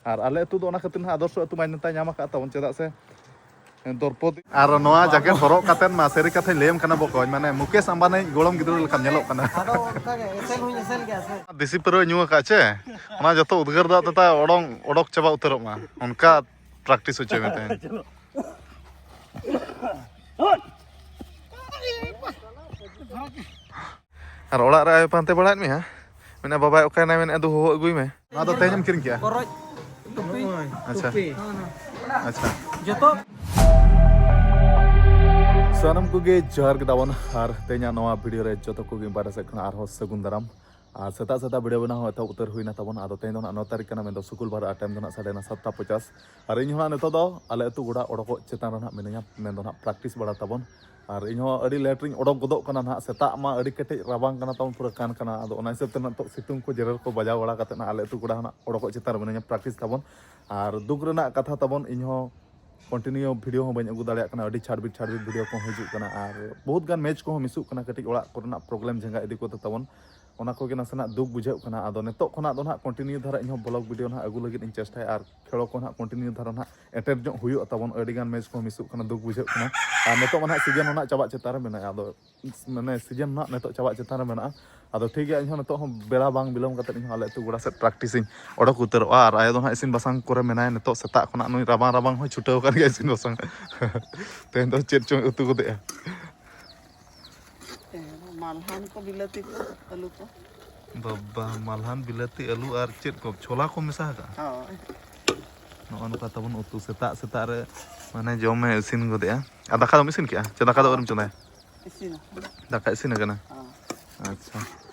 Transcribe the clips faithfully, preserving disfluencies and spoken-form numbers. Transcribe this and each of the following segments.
ᱟᱨ ᱟᱞᱮ ᱟᱹᱛᱩ ᱫᱚ ᱚᱱᱟ ᱠᱷᱟᱹᱛᱤᱨ ᱱᱟᱦᱟᱜ ᱟᱫᱚᱨᱥᱚ ᱟᱹᱛᱩ ᱢᱟᱱᱱᱚᱛᱟᱭ ᱧᱟᱢ ᱟᱠᱟᱫ ᱛᱟᱵᱚᱱ, ᱪᱮᱫᱟᱜ ᱥᱮ ᱫᱚᱨᱯᱚᱫᱤ᱾ ᱟᱨ ᱱᱚᱣᱟ ᱡᱟᱠᱮᱴ ᱦᱚᱨᱚᱜ ᱠᱟᱛᱮᱫ ᱢᱟ ᱥᱟᱹᱨᱤ ᱠᱟᱛᱷᱟᱧ ᱞᱟᱹᱭᱟᱢ ᱠᱟᱱᱟ ᱵᱚᱠᱚᱧ, ᱢᱟᱱᱮ ᱢᱩᱠᱮᱥ ᱟᱢᱵᱟᱱᱤ ᱜᱚᱲᱚᱢ ᱜᱤᱫᱽᱨᱟᱹ ᱞᱮᱠᱟᱢ ᱧᱮᱞᱚᱜ ᱠᱟᱱᱟ᱾ ᱟᱫᱚ ᱚᱱᱠᱟ ᱜᱮ ᱮᱥᱮᱞ ᱦᱚᱸᱧ ᱮᱥᱮᱞ ᱜᱮᱭᱟ ᱥᱮ᱾ ᱫᱮᱥᱤ ᱯᱟᱹᱣᱨᱟᱹ ᱧᱩ ᱟᱠᱟᱫ ᱪᱮ, ᱚᱱᱟ ᱡᱚᱛᱚ ᱩᱫᱽᱜᱟᱹᱨ ᱫᱟᱜ ᱛᱮ ᱛᱟᱭ ᱚᱰᱚᱝ ᱚᱰᱚᱠ ᱪᱟᱵᱟ ᱩᱛᱟᱹᱨᱚᱜ ᱢᱟ, ᱚᱱᱠᱟ ᱯᱨᱮᱠᱴᱤᱥ ᱦᱚᱪᱚᱭ ᱢᱮ ᱛᱮᱦᱮᱧ᱾ ᱟᱨ ᱚᱲᱟᱜ ᱨᱮ ᱟᱭᱳ ᱯᱟᱱᱛᱮ ᱵᱟᱲᱟᱭᱮᱫ ᱢᱮᱭᱟ, ᱢᱮᱱᱟ, "ᱵᱟᱵᱟᱭ ᱚᱠᱟᱭᱮᱱᱟᱭ?" ᱢᱮᱱᱟ, "ᱫᱩ ᱦᱚᱦᱚ ᱟᱹᱜᱩᱭ ᱢᱮ᱾" ᱱᱚᱣᱟ ᱫᱚ ᱛᱮᱦᱮᱧ ᱮᱢ ᱠᱤᱨᱤᱧ ᱠᱮᱜᱼᱟ? ᱠᱚᱨᱚᱡ ᱴᱩᱯᱤ᱾ ᱟᱪᱪᱷᱟ᱾ ᱴᱩᱯᱤ᱾ ᱟᱪᱪᱷᱟ᱾ ᱡᱚᱛᱚ᱾ ᱥᱟᱱᱟᱢ ᱠᱚᱜᱮ ᱡᱚᱦᱟᱨ ᱜᱮ ᱛᱟᱵᱚᱱ, ᱟᱨ ᱛᱮᱦᱮᱧᱟᱜ ᱱᱚᱣᱟ ᱵᱷᱤᱰᱤᱭᱳ ᱨᱮ ᱡᱚᱛᱚ ᱠᱚᱜᱮ ᱵᱟᱨᱦᱮ ᱥᱮᱫ ᱠᱷᱚᱱ ᱟᱨᱦᱚᱸ ᱥᱟᱹᱜᱩᱱ ᱫᱟᱨᱟᱢ᱾ ᱟᱨ ᱥᱮᱛᱟᱜ ᱥᱮᱛᱟᱜ ᱵᱷᱤᱰᱤᱭᱳ ᱵᱮᱱᱟᱣ ᱦᱚᱸ ᱮᱛᱚᱦᱚᱵ ᱩᱛᱟᱹᱨ ᱦᱩᱭᱱᱟ ᱛᱟᱵᱚᱱ᱾ ᱟᱫᱚ ᱛᱮᱦᱮᱧ ᱫᱚ ᱱᱟᱜ ᱱᱚ ᱛᱟᱹᱨᱤᱠᱷ ᱠᱟᱱᱟ, ᱢᱮᱱᱫᱚ ᱥᱩᱠᱩᱞ ᱵᱟᱨ, ᱟᱨ ᱴᱟᱭᱤᱢ ᱫᱚ ᱱᱟᱜ ᱥᱟᱰᱮ ᱮᱱᱟ ᱥᱟᱛᱴᱟ ᱯᱚᱪᱟᱥ᱾ ᱟᱨ ᱤᱧ ᱦᱚᱸ ᱱᱟᱜ ᱱᱤᱛᱚᱜ ᱫᱚ ᱟᱞᱮ ᱟᱹᱛᱩ ᱜᱚᱰᱟ ᱚᱰᱚᱠᱚᱜ ᱪᱮᱛᱟᱱ ᱨᱮ ᱱᱟᱜ ᱢᱤᱱᱟᱹᱧᱟ, ᱢᱮᱱᱫᱚ ᱱᱟᱜ ᱯᱨᱮᱠᱴᱤᱥ ᱵᱟᱲᱟ ᱛᱟᱵᱚᱱ᱾ ᱟᱨ ᱤᱧ ᱦᱚᱸ ᱟᱹᱰᱤ ᱞᱮᱴ ᱨᱤᱧ ᱚᱰᱚᱠ ᱜᱚᱫᱚᱜ ᱠᱟᱱᱟ ᱱᱟᱜ, ᱥᱮᱛᱟᱜ ᱢᱟ ᱟᱹᱰᱤ ᱠᱮᱴᱮᱡ ᱨᱟᱵᱟᱝ ᱠᱟᱱᱟ ᱛᱟᱵᱚᱱ, ᱯᱩᱨᱟᱹ ᱠᱟᱱ ᱠᱟᱱᱟ᱾ ᱟᱫᱚ ᱚᱱᱟ ᱦᱤᱥᱟᱹᱵ ᱛᱮ ᱱᱤᱛᱚᱜ ᱥᱤᱛᱩᱝ ᱠᱚ ᱡᱮᱨᱮᱲ ᱠᱚ ᱵᱟᱡᱟᱣ ᱵᱟᱲᱟ ᱠᱟᱛᱮ ᱱᱟᱜ ᱟᱞᱮ ᱟᱹᱛᱩ ᱜᱚᱰᱟ ᱦᱚᱸ ᱱᱟᱜ ᱚᱰᱚᱠᱚᱜ ᱪᱮᱛᱟᱱ ᱨᱮ ᱢᱤᱱᱟᱹᱧᱟ, ᱯᱨᱮᱠᱴᱤᱥ ᱛᱟᱵᱚᱱ᱾ ᱟᱨ ᱫᱩᱠ ᱨᱮᱱᱟᱜ ᱠᱟᱛᱷᱟ ᱛᱟᱵᱚᱱ, ᱤᱧ ᱦᱚᱸ ᱠᱚᱱᱴᱤᱱᱤᱭᱩ ᱵᱷᱤᱰᱤᱭᱳ ᱦᱚᱸ ᱵᱟᱹᱧ ᱟᱹᱜᱩ ᱫᱟᱲᱮᱭᱟᱜ ᱠᱟᱱᱟ, ᱟᱹᱰᱤ ᱪᱷᱟᱲᱵᱤᱴ ᱪᱷᱟᱲᱵᱤᱴ ᱵᱷᱤᱰᱤᱭᱳ ᱠᱚᱦᱚᱸ ᱦᱤᱡᱩᱜ ᱠᱟᱱᱟ᱾ ᱟᱨ ᱵᱚᱦᱩᱛ ᱜᱟᱱ ᱢᱮᱪ ᱠᱚᱦᱚᱸ ᱢᱤᱥᱚᱜ ᱠᱟᱱᱟ, ᱠᱟᱹᱴᱤᱡ ᱚᱲᱟᱜ ᱠᱚᱨᱮᱱᱟᱜ ᱯᱨᱚᱵᱞᱮᱢ ᱡᱷᱮᱸᱜᱟ ᱤᱫᱤ ᱠᱚᱛᱮ ᱛᱟᱵᱚᱱ, ᱚᱱᱟ ᱠᱚᱜᱮ ᱱᱟᱥᱮᱱᱟᱜ ᱫᱩᱠ ᱵᱩᱡᱷᱟᱹᱜ ᱠᱟᱱᱟ᱾ ᱟᱫᱚ ᱱᱤᱛᱚᱜ ᱠᱷᱚᱱᱟᱜ ᱫᱚ ᱱᱟᱦᱟᱜ ᱠᱚᱱᱴᱤᱱᱤᱭᱩ ᱫᱷᱟᱨᱟ ᱤᱧᱦᱚᱸ ᱵᱞᱚᱜ ᱵᱷᱤᱰᱤᱭᱳ ᱱᱟᱦᱟᱜ ᱟᱹᱜᱩ ᱞᱟᱹᱜᱤᱫ ᱤᱧ ᱪᱮᱥᱴᱟᱭᱟ, ᱟᱨ ᱠᱷᱮᱞᱳ ᱠᱚ ᱱᱟᱦᱟᱜ ᱠᱚᱱᱴᱤᱱᱤᱭᱩ ᱫᱷᱟᱨᱟ ᱱᱟᱦᱟᱜ ᱮᱴᱮᱱᱰ ᱧᱚᱜ ᱦᱩᱭᱩᱜᱼᱟ ᱛᱟᱵᱚᱱ᱾ ᱟᱹᱰᱤ ᱜᱟᱱ ᱢᱮᱪ ᱠᱚᱦᱚᱸ ᱢᱤᱥᱚᱜ ᱠᱟᱱᱟ, ᱫᱩᱠ ᱵᱩᱡᱷᱟᱹᱜ ᱠᱟᱱᱟ᱾ ᱟᱨ ᱱᱤᱛᱚᱜ ᱢᱟ ᱱᱟᱦᱟᱜ ᱥᱤᱡᱮᱱ ᱦᱚᱸ ᱱᱟᱦᱟᱜ ᱪᱟᱵᱟᱜ ᱪᱮᱛᱟᱱ ᱨᱮ ᱢᱮᱱᱟᱜᱼᱟ, ᱟᱫᱚ ᱢᱟᱱᱮ ᱥᱤᱡᱮᱱ ᱱᱟᱦᱟᱜ ᱱᱤᱛᱚᱜ ᱪᱟᱵᱟᱜ ᱪᱮᱛᱟᱱ ᱨᱮ ᱢᱮᱱᱟᱜᱼᱟ᱾ ᱟᱫᱚ ᱴᱷᱤᱠ ᱜᱮᱭᱟ, ᱤᱧᱦᱚᱸ ᱱᱤᱛᱚᱜ ᱦᱚᱸ ᱵᱮᱲᱟ ᱵᱟᱝ ᱵᱤᱞᱚᱢ ᱠᱟᱛᱮᱫ ᱤᱧᱦᱚᱸ ᱟᱞᱮ ᱟᱹᱛᱩ ᱜᱚᱰᱟ ᱥᱮᱫ ᱯᱨᱮᱠᱴᱤᱥ ᱤᱧ ᱚᱰᱚᱠ ᱩᱛᱟᱹᱨᱚᱜᱼᱟ᱾ ᱟᱨ ᱟᱭᱳ ᱫᱚ ᱱᱟᱦᱟᱜ ᱤᱥᱤᱱ ᱵᱟᱥᱟᱝ ᱠᱚᱨᱮ ᱢᱮᱱᱟᱭᱟ ᱱᱤᱛᱚᱜ, ᱥᱮᱛᱟᱜ ᱠᱷᱚᱱᱟᱜ ᱱᱩᱭ ᱨᱟᱵᱟᱝ ᱨᱟᱵᱟᱝ ᱦᱚᱸᱭ ᱪᱷᱩᱴᱟᱹᱣ ᱟᱠᱟᱱ ᱜᱮᱭᱟ ᱤᱥᱤᱱ ᱵᱟᱥᱟᱝ᱾ ᱛᱮᱦᱮᱧ ᱫᱚ ᱪᱮᱫ ᱪᱚᱝ ᱩᱛᱩ ᱜᱚᱫᱮᱜᱼᱟ? ᱛᱮᱦᱮᱧ ᱫᱚ ᱢᱟᱞᱦᱟᱱ ᱠᱚ, ᱵᱤᱞᱟᱹᱛᱤ ᱠᱚ, ᱟᱹᱞᱩ ᱠᱚ᱾ ᱵᱟᱵᱟ, ᱢᱟᱞᱦᱟᱱ, ᱵᱤᱞᱟᱹᱛᱤ, ᱟᱹᱞᱩ ᱟᱨ ᱪᱮᱫ ᱠᱚ, ᱪᱷᱳᱞᱟ ᱠᱚ ᱢᱮᱥᱟ ᱟᱠᱟᱜᱼᱟ? ᱦᱳᱭ᱾ ᱱᱚᱜᱼᱚ ᱱᱚᱝᱠᱟ ᱛᱟᱵᱚᱱ ᱩᱛᱩ, ᱥᱮᱛᱟᱜ ᱥᱮᱛᱟᱜ ᱨᱮ ᱢᱟᱱᱮ ᱡᱚᱢᱮ ᱤᱥᱤᱱ ᱜᱚᱫᱮᱜᱼᱟ᱾ ᱟᱨ ᱫᱟᱠᱟ ᱫᱚᱢ ᱤᱥᱤᱱ ᱠᱮᱜᱼᱟ ᱪᱮ ᱫᱟᱠᱟ ᱫᱚ ᱟᱹᱣᱨᱤᱢ ᱪᱚᱸᱫᱟᱭᱟ? ᱤᱥᱤᱱ ᱟᱠᱟᱱᱟ᱾ ᱫᱟᱠᱟ ᱤᱥᱤᱱ ᱟᱠᱟᱱᱟ? ᱦᱚᱸ᱾ ᱟᱪᱪᱷᱟ,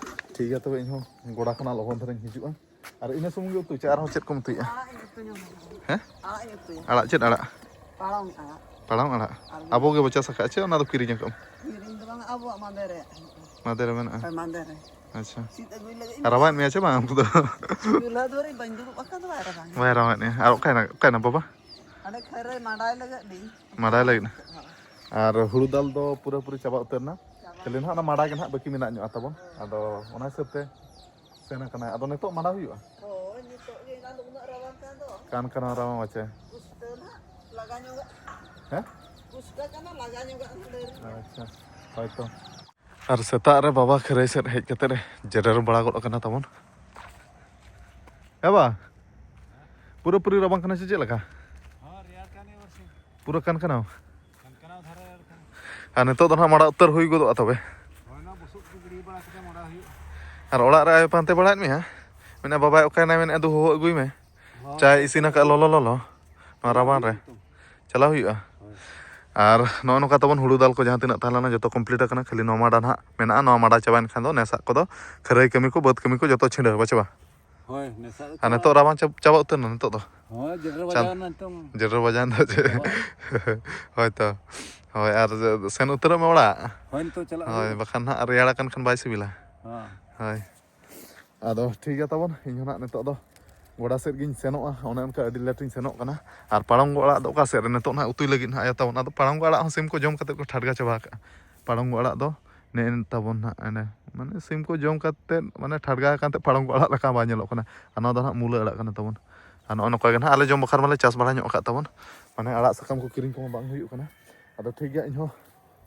ᱴᱷᱤᱠ ᱜᱮᱭᱟ, ᱛᱚᱵᱮ ᱤᱧᱦᱚᱸ ᱜᱚᱰᱟ ᱠᱷᱚᱱᱟᱜ ᱞᱚᱜᱚᱱ ᱫᱷᱟᱨᱟᱧ ᱦᱤᱡᱩᱜᱼᱟ᱾ ᱟᱨ ᱤᱱᱟᱹ ᱥᱩᱢᱩᱝ ᱜᱮ ᱩᱛᱩ ᱪᱮ ᱟᱨᱦᱚᱸ ᱪᱮᱫ ᱠᱚᱢ ᱩᱛᱩᱭᱮᱫᱼᱟ? ᱟᱲᱟᱜ ᱤᱧ ᱩᱛᱩᱭᱟ᱾ ᱦᱮᱸ? ᱟᱲᱟᱜ ᱤᱧ ᱩᱛᱩᱭᱟ᱾ ᱟᱲᱟᱜ ᱪᱮᱫ ᱟᱲᱟᱜ? ᱯᱟᱲᱚᱢ ᱟᱲᱟᱜ᱾ ᱯᱟᱲᱚᱢ ᱟᱲᱟᱜ? ᱟᱨ ᱟᱵᱚ ᱜᱮᱵᱚ ᱪᱟᱥ ᱟᱠᱟᱫ ᱪᱮ ᱚᱱᱟ ᱫᱚ ᱠᱤᱨᱤᱧ ᱟᱠᱟᱫ? ᱠᱤᱨᱤᱧ ᱫᱚ ᱵᱟᱝ, ᱟᱵᱚᱣᱟᱜ ᱢᱟᱫᱮ ᱨᱮ᱾ ᱢᱟᱫᱮ ᱨᱮ ᱢᱮᱱᱟᱜᱼᱟ? ᱦᱳᱭ, ᱢᱟᱫᱮ ᱨᱮ᱾ ᱟᱪᱪᱷᱟ᱾ ᱥᱤᱫ ᱟᱹᱜᱩᱭ ᱞᱟᱹᱜᱤᱫ ᱤᱧ ᱨᱟᱵᱟᱭᱮᱫ ᱢᱮᱭᱟ ᱪᱮ ᱵᱟᱝ ᱟᱢ ᱫᱚ? ᱪᱩᱞᱦᱟᱹ ᱫᱩᱣᱟᱹᱨ ᱨᱤᱧ ᱵᱟᱹᱧ ᱫᱩᱲᱩᱵ ᱟᱠᱟᱱᱟ, ᱵᱟᱭ ᱨᱟᱵᱟᱝ᱾ ᱵᱟᱭ ᱨᱟᱵᱟᱭᱮᱫ ᱢᱮᱭᱟ᱾ ᱟᱨ ᱚᱠᱟᱭᱮᱱᱟ, ᱚᱠᱟᱭᱮᱱᱟ ᱵᱟᱵᱟ? ᱦᱟᱸᱰᱮ ᱠᱷᱟᱹᱨᱟᱹᱭ ᱢᱟᱰᱟᱭ ᱞᱟᱹᱜᱤᱫ ᱞᱤᱧ᱾ ᱢᱟᱰᱟᱭ ᱞᱟᱹᱜᱤᱫ? ᱦᱳᱭ᱾ ᱟᱨ ᱦᱩᱲᱩ ᱫᱟᱞ ᱫᱚ ᱯᱩᱨᱟᱹᱯᱩᱨᱤ ᱪᱟᱵᱟ ᱩᱛᱟᱹᱨ ᱮᱱᱟ᱾ ᱪᱟᱵᱟ᱾ ᱠᱷᱟᱹᱞᱤ ᱱᱟᱦᱟᱜ ᱚᱱᱟ ᱢᱟᱰᱟ ᱜᱮ ᱱᱟᱦᱟᱜ ᱵᱟᱹᱠᱤ ᱢᱮᱱᱟᱜ ᱧᱚᱜᱼᱟ ᱛᱟᱵᱚᱱ᱾ ᱦᱳᱭ᱾ ᱟᱫᱚ ᱚᱱᱟ ᱦᱤᱥᱟᱹᱵ ᱛᱮ ᱥᱮᱱ ᱟᱠᱟᱱᱟᱭ᱾ ᱟᱫᱚ ᱱᱤᱛᱚᱜ ᱢᱟᱰᱟ ᱦᱩᱭᱩᱜᱼᱟ? ᱦᱳᱭ, ᱱᱤᱛᱚᱜ ᱜᱮ, ᱮᱱᱟᱝ ᱫᱚ ᱩᱱᱟᱹᱜ ᱨᱟᱵᱟᱝ ᱠᱟᱱ ᱠᱟᱱᱟ ᱨᱟᱢᱟ ᱢᱟᱪᱮ᱾ ᱦᱮᱸ? ᱟᱪᱪᱷᱟ, ᱦᱳᱭᱛᱚ᱾ ᱟᱨ ᱥᱮᱛᱟᱜ ᱨᱮ ᱵᱟᱵᱟ ᱠᱷᱟᱹᱨᱟᱹᱭ ᱥᱮᱫ ᱦᱮᱡ ᱠᱟᱛᱮ ᱮ ᱡᱮᱨᱮᱲ ᱵᱟᱲᱟ ᱜᱚᱫ ᱟᱠᱟᱱᱟ ᱛᱟᱵᱚᱱ᱾ ᱦᱮᱸ ᱵᱟ? ᱯᱩᱨᱟᱹᱯᱩᱨᱤ ᱨᱟᱵᱟᱝ ᱠᱟᱱᱟ ᱥᱮ ᱪᱮᱫ ᱞᱮᱠᱟ? ᱦᱚᱸ, ᱨᱮᱭᱟᱲ ᱠᱟᱱ ᱜᱮᱭᱟ ᱵᱟᱨᱥᱤᱧ᱾ ᱯᱩᱨᱟᱹ ᱠᱟᱱ ᱠᱟᱱᱟ? ᱠᱟᱱ ᱠᱟᱱᱟ ᱫᱷᱟᱨᱟ ᱨᱮᱭᱟᱲ ᱠᱟᱱᱟ᱾ ᱟᱨ ᱱᱤᱛᱚᱜ ᱫᱚ ᱱᱟᱦᱟᱜ ᱢᱟᱲᱟ ᱩᱛᱟᱹᱨ ᱦᱩᱭ ᱜᱚᱫᱚᱜᱼᱟ ᱛᱚᱵᱮ? ᱦᱳᱭ, ᱚᱱᱟ ᱵᱩᱥᱩᱵ ᱠᱚ ᱜᱤᱰᱤ ᱵᱟᱲᱟ ᱠᱟᱛᱮ ᱢᱟᱲᱟ ᱦᱩᱭᱩᱜᱼᱟ᱾ ᱟᱨ ᱚᱲᱟᱜ ᱨᱮ ᱟᱭᱳ ᱯᱟᱱᱛᱮ ᱵᱟᱲᱟᱭᱮᱫ ᱢᱮᱭᱟ? ᱢᱮᱱᱟ, "ᱵᱟᱵᱟᱭ ᱚᱠᱟᱭᱮᱱᱟᱭ?" ᱢᱮᱱᱟ, "ᱫᱩ ᱦᱚᱦᱚ ᱟᱹᱜᱩᱭ ᱢᱮ, ᱦᱳᱭ, ᱪᱟᱭ ᱤᱥᱤᱱ ᱟᱠᱟᱫ ᱞᱚᱞᱚ ᱞᱚᱞᱚ ᱱᱚᱣᱟ ᱨᱟᱵᱟᱝ ᱨᱮ ᱱᱤᱛᱚᱝ᱾ ᱪᱟᱞᱟᱣ ᱦᱩᱭᱩᱜᱼᱟ?" ᱦᱳᱭ᱾ ᱟᱨ ᱱᱚᱜᱼᱚ ᱱᱚᱝᱠᱟ ᱛᱟᱵᱚᱱ ᱦᱩᱲᱩ ᱫᱟᱞ ᱠᱚ ᱡᱟᱦᱟᱸ ᱛᱤᱱᱟᱹᱜ ᱛᱟᱦᱮᱸ ᱞᱮᱱᱟ, ᱡᱚᱛᱚ complete ᱟᱠᱟᱱᱟ᱾ ᱠᱷᱟᱹᱞᱤ ᱱᱚᱣᱟ ᱢᱟᱰᱟ ᱱᱟᱦᱟᱜ ᱢᱮᱱᱟᱜᱼᱟ, ᱱᱚᱣᱟ ᱢᱟᱰᱟ ᱪᱟᱵᱟᱭᱮᱱ ᱠᱷᱟᱱ ᱫᱚ ᱱᱮᱥᱟᱜ ᱠᱚᱫᱚ ᱠᱷᱟᱹᱨᱟᱹᱭ ᱠᱟᱹᱢᱤ ᱠᱚ, ᱵᱟᱹᱫᱽ ᱠᱟᱹᱢᱤ ᱠᱚ ᱡᱚᱛᱚ ᱪᱷᱤᱰᱟᱹᱣ ᱵᱟ ᱪᱟᱵᱟ᱾ ᱦᱳᱭ, ᱱᱮᱥᱟᱜ ᱫᱚ ᱟᱨ ᱪᱟᱵᱟ᱾ ᱱᱤᱛᱚᱜ ᱨᱟᱵᱟᱝ ᱪᱟᱵ-, ᱪᱟᱵᱟ ᱩᱛᱟᱹᱨ ᱮᱱᱟ ᱱᱤᱛᱚᱜ ᱫᱚ᱾ ᱦᱳᱭ, ᱡᱮᱰᱮᱨ ᱪᱟᱞ-, ᱵᱟᱡᱟᱣ ᱮᱱᱟ ᱱᱤᱛᱚᱝ᱾ ᱡᱮᱰᱮᱨ ᱵᱟᱡᱟᱣ ᱮᱱᱟ ᱪᱮᱫ? ᱪᱟᱵᱟ᱾ ᱦᱳᱭ ᱛᱚ᱾ ᱦᱳᱭ, ᱟᱨ ᱥᱮᱱ ᱩᱛᱟᱹᱨᱚᱜ ᱢᱮ ᱚᱲᱟᱜ᱾ ᱦᱳᱭ, ᱱᱤᱛᱚᱜ ᱪᱟᱞᱟᱜ ᱦᱳᱭ, ᱦᱩᱭᱩᱜᱼᱟ᱾ ᱵᱟᱠᱷᱟᱱ ᱦᱟᱸᱜ ᱨᱮᱭᱟᱲ ᱟᱠᱟᱱ ᱠᱷᱟᱱ ᱵᱟᱭ ᱥᱤᱵᱤᱞᱟ᱾ ᱦᱮᱸ᱾ ᱦᱳᱭ᱾ ᱟᱫᱚ ᱴᱷᱤᱠ ᱜᱮᱭᱟ ᱛᱟᱵᱚᱱ, ᱤᱧ ᱦᱚᱸ ᱱᱟᱦᱟᱜ ᱱᱤᱛᱚᱜ ᱫᱚ ᱜᱚᱰᱟ ᱥᱮᱫ ᱜᱤᱧ ᱥᱮᱱᱚᱜᱼᱟ᱾ ᱚᱱᱮ ᱚᱱᱠᱟ ᱟᱹᱰᱤ late ᱤᱧ ᱥᱮᱱᱚᱜ ᱠᱟᱱᱟ᱾ ᱟᱨ ᱯᱟᱲᱚᱝᱜᱚ ᱟᱲᱟᱜ ᱫᱚ ᱚᱠᱟ ᱥᱮᱫ ᱨᱮ? ᱱᱤᱛᱚᱜ ᱱᱟᱦᱟᱜ ᱩᱛᱩᱭ ᱞᱟᱹᱜᱤᱫ ᱱᱟᱦᱟᱜ ᱟᱭᱳ ᱛᱟᱵᱚᱱ᱾ ᱟᱫᱚ ᱯᱟᱲᱚᱝᱜᱚ ᱟᱲᱟᱜ ᱦᱚᱸ ᱥᱤᱢ ᱠᱚ ᱡᱚᱢ ᱠᱟᱛᱮ ᱠᱚ ᱴᱷᱟᱰᱜᱟ ᱪᱟᱵᱟ ᱟᱠᱟᱜᱼᱟ᱾ ᱯᱟᱲᱚᱝᱜᱚ ᱟᱲᱟᱜ ᱫᱚ ᱱᱮᱜᱼᱮ ᱛᱟᱵᱚᱱ ᱱᱟᱦᱟᱜ ᱮᱱᱮ, ᱢᱟᱱᱮ ᱥᱤᱢ ᱠᱚ ᱡᱚᱢ ᱠᱟᱛᱮ, ᱢᱟᱱᱮ ᱴᱷᱟᱰᱜᱟ ᱟᱠᱟᱱ ᱛᱮ ᱯᱟᱲᱚᱝᱜᱚ ᱟᱲᱟᱜ ᱞᱮᱠᱟ ᱵᱟᱭ ᱧᱮᱞᱚᱜ ᱠᱟᱱᱟ᱾ ᱟᱨ ᱱᱚᱣᱟ ᱫᱚ ᱱᱟᱦᱟᱜ ᱢᱩᱞᱟᱹ ᱟᱲᱟᱜ ᱠᱟᱱᱟ ᱛᱟᱵᱚᱱ᱾ ᱟᱨ ᱱᱚᱜᱼᱚ ᱱᱚᱝᱠᱟ ᱜᱮ ᱱᱟᱦᱟᱜ ᱟᱞᱮ ᱡᱚᱢ ᱵᱟᱠᱷᱨᱟ ᱢᱟᱞᱮ ᱪᱟᱥ ᱵᱟᱲᱟ ᱧᱚᱜ ᱟᱠᱟᱫ ᱛᱟᱵᱚᱱ, ᱢᱟᱱᱮ ᱟᱲᱟᱜ ᱥᱟᱠᱟᱢ ᱠᱚ ᱠᱤᱨᱤᱧ ᱠᱚᱦᱚᱸ ᱵᱟᱝ ᱦᱩᱭᱩᱜ ᱠᱟᱱᱟ᱾ ᱟᱫᱚ ᱴᱷᱤᱠ ᱜᱮᱭᱟ, ᱤᱧ ᱦᱚᱸ